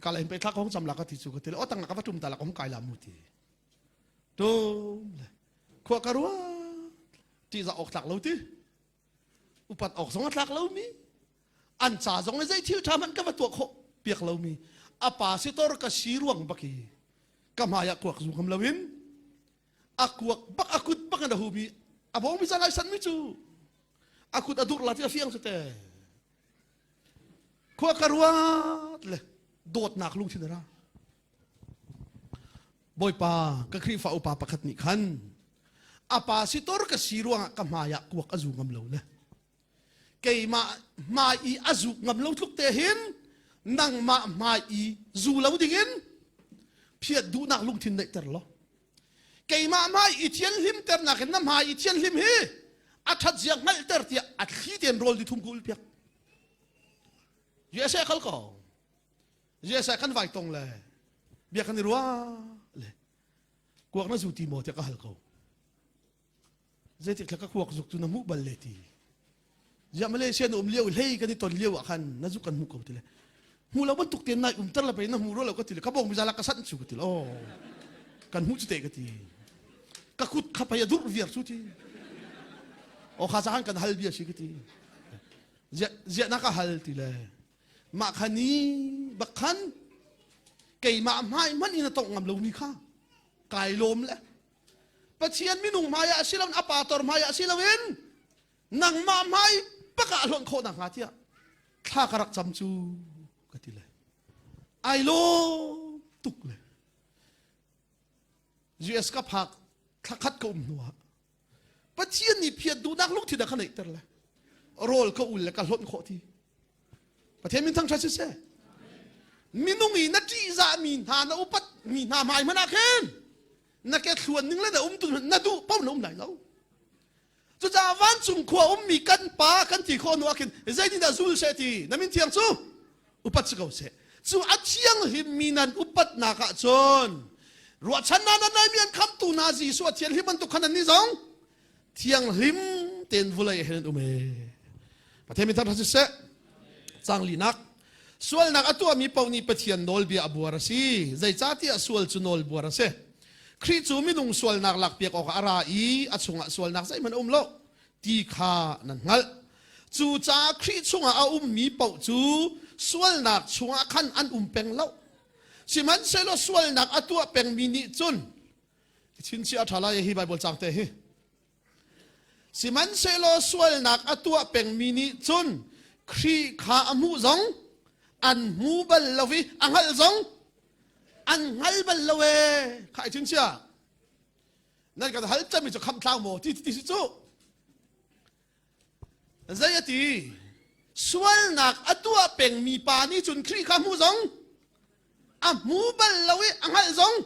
ka la pe thla ka hong cham la ka ti chu ka ti le o tang ka va tum ta la ka hong kai la mu ti tum le khua ka rua ti za ok tlak lo ti upat ok zong a tlak lo mi an ca zong le zei thil tha man ka va tuah khawh piak lo mi apa sitor ka si ruang baki ka hmai ah kuak zu ngam lo in a kuak bak a kut bak in a hu mi a bong mi zalai san mi cu a kut a dur la ti a fiang te khua ka ruat le dawtnak lungthin ra Bawipa ka Khrihfa upa pakhat nih khan a pa sitor ka si ruangah ka hmai ah kuak a zu ngam lo le keimah hmai i a zuk ngam lo tluk te hin nangmah hmai i zu lo dingin phiat duhnak lungthin neihter law keimah hmai i thianhlimternak in na hmai i thianhlim hi a ṭhat zia hngalhter tiah a thli tein rawl di thum ka ul piak USA kal ko USA kan vai tong le bia kan i ruah le kuak na zu ti maw tiah ka hal ko Zeitik thla ka kuak zuk cu na hmuh bal le ti. Ziah Malaysia na um lio hlei kan i ton lio ah khan na zuk kan hmuh ko ti le. Hmu lo bantuk tein nai umter le pei na hmu ro lo ka ti le ka bong mi zala ka sanh cu ka ti le. Oh. Kan hmuh cu te ka ti. Ka kut kha pei a dur viar cu ti. O kha zahan kan hal bia si ka ti. Ziah ziah na ka hal ti le. Mah kha ni bak khan keimah hmai hmanh in a tongh ngam lo mi kha kai lawm le Pathian minung hmai ah si loin a pastor hmai ah si loin nangmah hmai bak ah hlonh khawh nak hnga tiah thla ka rak cam cu ka ti le ai lawm tuk le US ka phak thla khat ka um hnu ah Pathian nih phiat duhnak lungthin a ka neihter le rawl ka ul le ka hlonh khawh ti Pathian min thangṭhat siseh. Minung i na ṭihzahmi hna na upat mi hna hmai hmanh ah khin na ke thluan ning le na um tu na duh paoh na um lai lo. Cucaah vancung khua ummi kan pa kan ti khawh hnu ah khin zeitindah zul seh ti na min thiang cu upat si ko seh. Cu a thianghlimmi nan upatnak ah cun ruahchannak nan neimi an khamtu hna Jesuh a thianghlim bantuk khan annih zong thianghlim tein vulei he nan um e Pathian min thangṭhat siseh cang linak sualnak a tuahmi paoh nih Pathian nawlbia a buar a si zeicahtiah sual cu nawlbuar a si Khrih cu minung sualnak lakpiak awkah a ra i a chungah sualnak zeihmanh a um lo ti kha nan hngalh cucaah Khrih chungah a ummi paoh cu sualnak chungah khan an um peng lo sihmanhsehlaw sualnak a tuah pengmi nih cun Chinchiah a ṭha lai hi Baibal caang te hi. Sihmanhsehlaw sualnak a tuah pengmi nih cun Khrih kha a hmuh zong an hmu bal lo i a hngalh zong an hngal bal lo ee. Kha i chinchiah. Nan kan hal cemmi cu khamh tlang maw ti ti si cu. Zei a ti? Sualnak a tuah pengmi pa nih cun Khrih kha hmu zong a hmu bal lo i a hngalh zong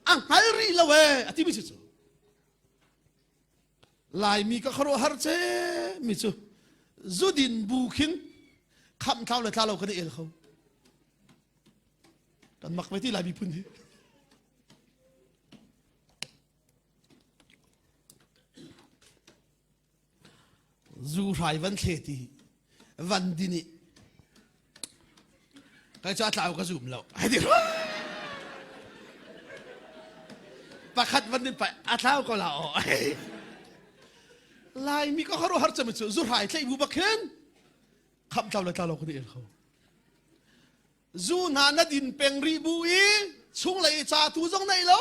a hngal rih lo ee a timi si cu. Laimi ka khuaruahhar ce mi cu zudin bu khin khamh thlau le thla lo kan i el kho. Kan mak ve ti Lai miphun hi. Zu hrai van thle ti van din i kai cu a tlau ka zum lo ai ti pakhat van din pai a tlau ko la o Laimi ka khuaruah har cem cu zu hrai thlei bu bak hin kham tlau le tlau lo kan i el kho zu hna na din peng rih bu i chunglei i ca tu zong nei lo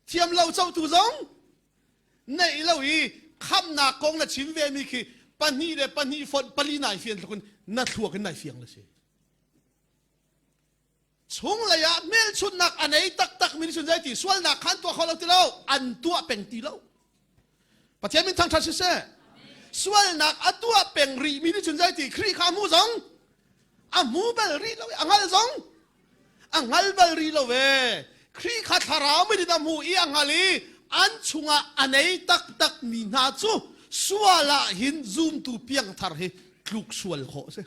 thiam lo co tu zong neih lo i khamnak kong na chim ve mi khi pahnih le pahnih fonh pali nai fian tluk in na thluak in nai fiang le si chunglei ah hmelchunhnak a nei taktak mi nih zei ti sualnak kha an tuah kho lo ti lo an tuah peng ti lo Pathian min thangṭhat siseh sualnak a tuah peng rih mi nih cun zei ti Khrih kha hmu zong a hmu bal rih lo i a hngal zong a hngal bal rih lo ve Khrih kha thlarau mit in a hmu i a hngal i an chungah a nei taktak mi hna cu sual ah hin zumtu piangthar hi tluk sual khawh a si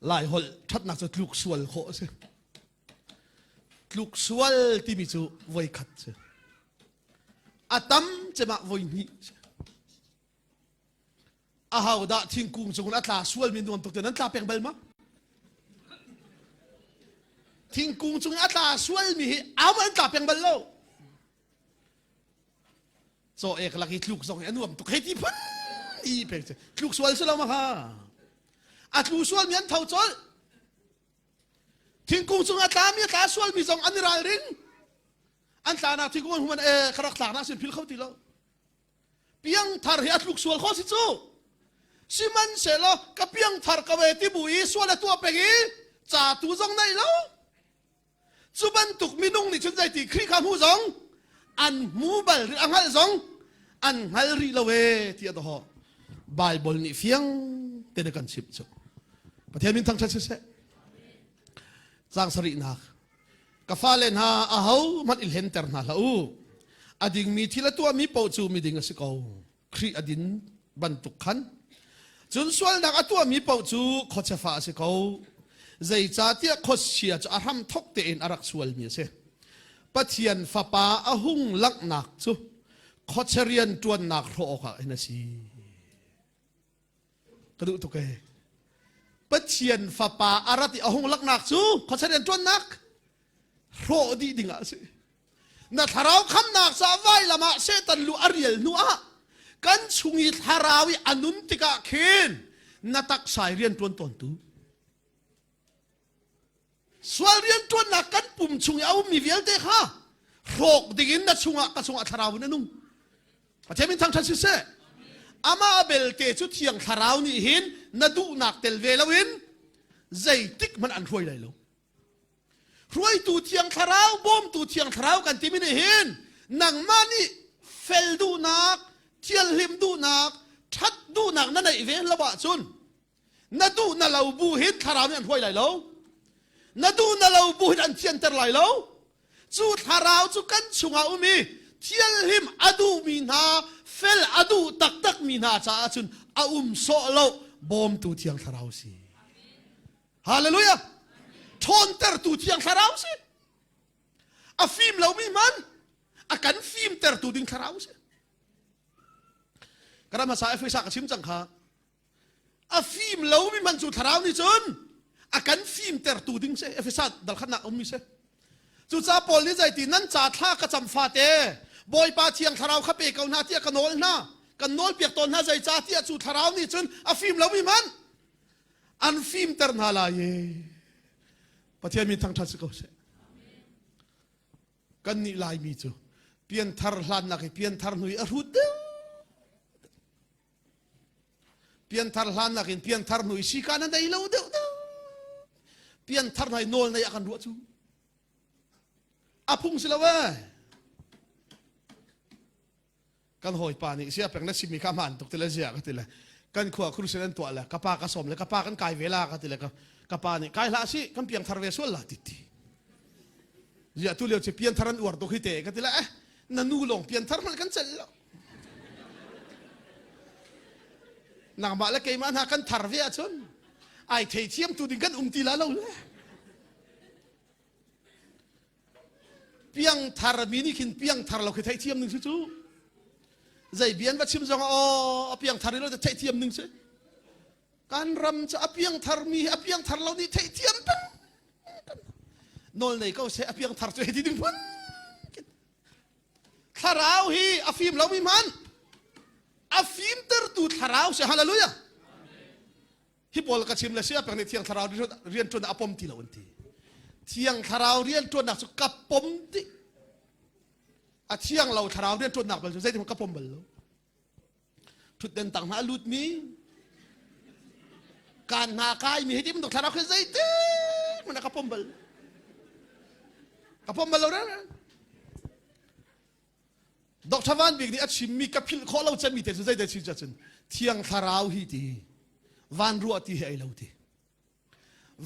Lai holh ṭhatnak cu tluk sual khawh a si tluk sual timi cu voi khat si a tam cem ah voi hnih si Ahodah thingkung cung in a tla sualmi nuam tuk te nan tla peng bal ma? Thingkung cung in a tla sualmi hi am an tla peng bal lo. Caw ek lak i tluk zong hi a nuam tuk hei ti phun i pek che. Tluk sual si lo ma kha? A tlu sualmi an tho colh. Thingkung cung a tlami a tla sualmi zong an i ralring. An tlanak thingkung an human e ka rak tlaknak sin phil kho ti lo. Piangthar hi a tluk sual kho si cu. Sihmanhsehlaw ka piangthar ko e ti bu i sual a tuah peng i ca tu zong nei lo. Cu bantuk minung nih cun zeiti Khrih kha hmu zong an hmu bal rih a hngalh zong an hngal rih lo e ti a doho. Bible nih fiang tein a kan chimh cu. Pathian min thangṭhat siseh. Caang sarihnak. Ka fale hna ahohmanh i hlenter hna hlah u. A dingmi thil a tuahmi paoh cu miding a si ko. Khrih a din bantuk khan. Cun sualnak a tuahmi paoh cu khuachia fa a si ko. Zeicahtiah khuachia cu a hramthok tein a rak sualmi a si. Pathian Fapa a hung langhnak cu khuachia rian ṭuannak hrawh awkah hin a si. Ka duh tuk ee. Pathian fapa a rat i a hung laknak cu khuacha rian ṭuannak hrawh dih ding ah a si. Na thlarau khamnak caah vailam ah Satan lu a rial hnu ah kan chung i thlarau i a nun tikah khin na taksa i rian ṭuan tawntu Sual rianṭuannak kan pum chung i a ummi vialte kha hrawk dingin na chungah ka chungah thlarau in a nung. Pathian min thangṭhat siseh. Amah belte cu thiang thlarau nih hin na duhnak tel ve loin zeitik hmanh an hruai lai lo. Hruaitu thiang thlarau, bawmtu thiang thlarau kan timi nih hin nangmah nih fel duhnak, thianhlim duhnak, ṭhat duhnak na neih ve lo ahcun Na duh na lo bu hin thlarau nih an hruai lai lo. Na duh na lo bu hin an thianter lai lo. Cu thlarau cu kan chungah um i thianhlim a duhmi hna, fel a duh taktakmi hna caah cun a um sawh lo bawmtu thiang thlarau si. Hallelujah! Ṭhawntertu thiang thlarau si. A fim lomi hmanh a kan fimtertu ding thlarau si. Ka ram hmasa Efesa ka chim cang kha. A fim lomi hmanh cu thlarau nih cun a kan fimtertu ding si Efesa dalkhatnak ummi si. Cucaah Paul nih zeiti nan ca thla ka cam fate Bawipa thiang thlarau kha pe ko hna tiah ka nawl hna kan nawl piak tawn hna zeicah tiah cu thlarau nih cun a fim lomi hmanh an fimter hna lai i Pathian min thangṭhat si ko seh. Kannih Laimi cu pianthar hlannak i pianthar hnu i a hrut deuh Pianthar hlannak in pianthar hnu i sika na nei lo deuh deuh. Pianthar hna i nawl nei a kan ruah cu. A phung si lo ee. Kan hawipa nih sia peng na simi kha hmaan tuk ti le zia ka ti le kan khua crusade an tuah le ka pa ka sawm le ka pa kan kai ve la ka ti le ka pa nih kai hlah si kan piangthar ve sual la ti ti. Zia tu lio ci pianthar an uar tuk hi te ka ti le eh na nu lawng pianthar hmanh kan celh lo. Nangmah le keimah hna kan thar ve ahcun ai theithiam tu ding kan um ti la lo le. Piangthar mi nih khin piangthar lo khi theihthiam ning si cu. Zei bian va chim zong aw a piangthar lo theihthiam ning si. Kan ram cu a piangthar mi hi a piangthar lo nih theihthiam peng. Nawl nei ko seh a piangthar cu hei ti ding phun. Thlarau hi a fim lomi hmanh a fimtertu thlarau si hallelujah. Hi pawl ka chim le sia peng nih thiang thlarau rian ṭuan a pom ti lo an ti. Thiang thlarau rian ṭuannak cu ka pom ti. A thiang lo thlarau rian ṭuannak bal cu zeitin ka pom bal lo. Ṭhutden tang hna a lut mi kaan hna kai mi hi ti bantuk thlarau khi zeitin hmanh ka pom bal. Ka pom bal lo re. Dr. Van Bik nih a chimmi ka philh khawh lo cemmi te cu zeidah chim cun thiang thlarau hi ti van ruah ti hi ei lo ti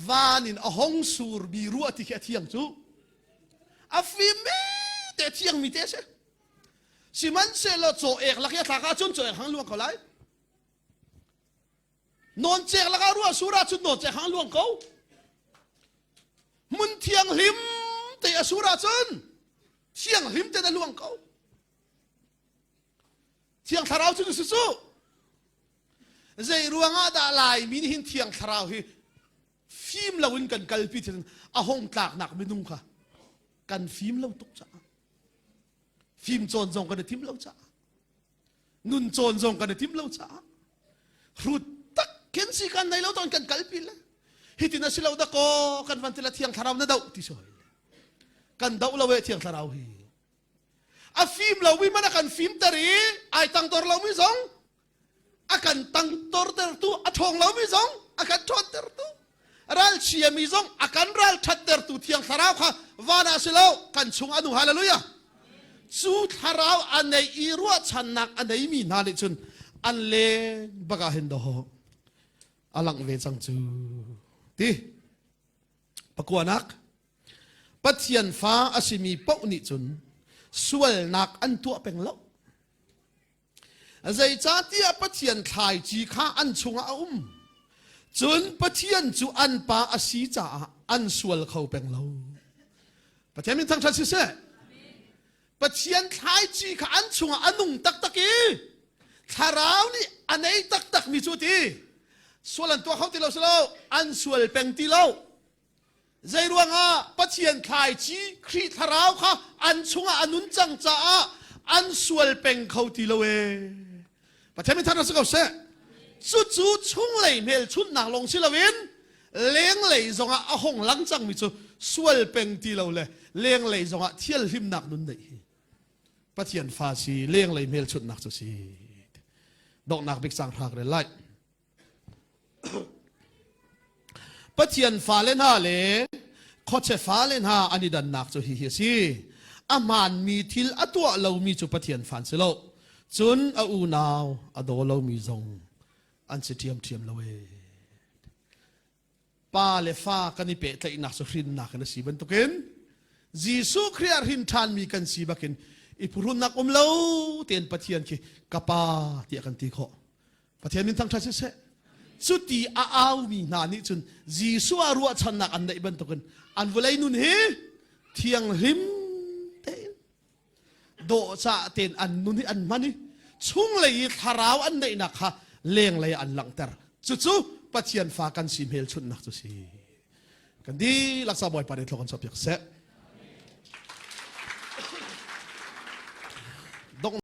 van in a hong surmi ruah ti khi a thiang cu a fimmi te thiangmi te a si sihmanhsehlaw caw ek lak i a thlak ahcun caw ek hang luang ko lai Nawncek lakah ruah sur ahcun nawncek hang luang ko. Hmun thianghlim te a sur ahcun thianghlim te na luang ko. Thiang thlarau cu si cu. Zei ruangah dah Laimi nih hin thiang thlarau hi fim loin kan kalpi thil a hong tlaknak minung kha kan fim lo tuk caah fim cawn zong kan i tim lo caah nun cawn zong kan i tim lo caah hrut tak khin si kan nei lo ton kan kalpi le hitin a si lo da ko kan van tila thiang thlarau na doh ti soi kan doh lo e thiang thlarau hi a fim lo mi man a kan fim ter i ai tang tor lo mi zong a kan tangtortertu a ṭhawng lomi zong a kan ṭhawntertu ralchiami zong a kan ralṭhattertu thiang thlarau kha van ah si lo kan chung a nu hallelujah cu thlarau a nei i ruahchannak a neimi hna nih cun an leng bak ah hin dawh a langh ve cang cu ti pakuanak Pathian fa a simi paoh nih cun sualnak an tuah peng lo Zeicahtiah Pathian thlaici kha an chungah a um. Cun Pathian cu an pa a si caah an sual kho peng lo. Pathian min thangṭhat siseh. Pathian thlaici kha an chungah a nung taktak i thlarau nih a nei taktakmi cu ti sual an tuah kho ti lo si lo an sual peng ti lo Zeiruangah Pathian thlaici Khrih thlarau kha an chungah a nun cang caah an sual peng kho ti lo ee. Pathian min thang si ko seh. Cucu chunglei hmelchunhnak lawng si loin lenglei zongah a hong lang cangmi cu sual peng ti lo le lenglei zongah thialhlimnak nun neih hi Pathian fa si lenglei hmelchunhnak cu si. Donghnak bik cang hrak rel lai. Pathian fale hna le khuachia fale hna an i dannak cu hihi a si. A hmaanmi thil a tuah lomi cu Pathian fa an si lo. Cun a unau a daw lomi zong an si ṭhiamṭhiam lo ee. Pa le fa kan i pehtlaihnak cu hrinnak in a si bantukin Jesuh Khrih ah hrin ṭhanmi kan si bakin i phuhrunnak um lo tein Pathian khi ka pa tiah kan ti khawh. Pathian min thangṭhat siseh. Cuti a aumi hna nih cun Jesuh ah ruahchannak an neih bantukin an vawlei nun hi thianghlim tein dawhcah tein an nun hi an hman i chunglei i thlarau an neihnak kha lenglei an langhter. Cucu Pathian fa kan si hmelchunhnak cu si. Kan dihlak sa Bawipa nih thlawk kan chuahpiak seh.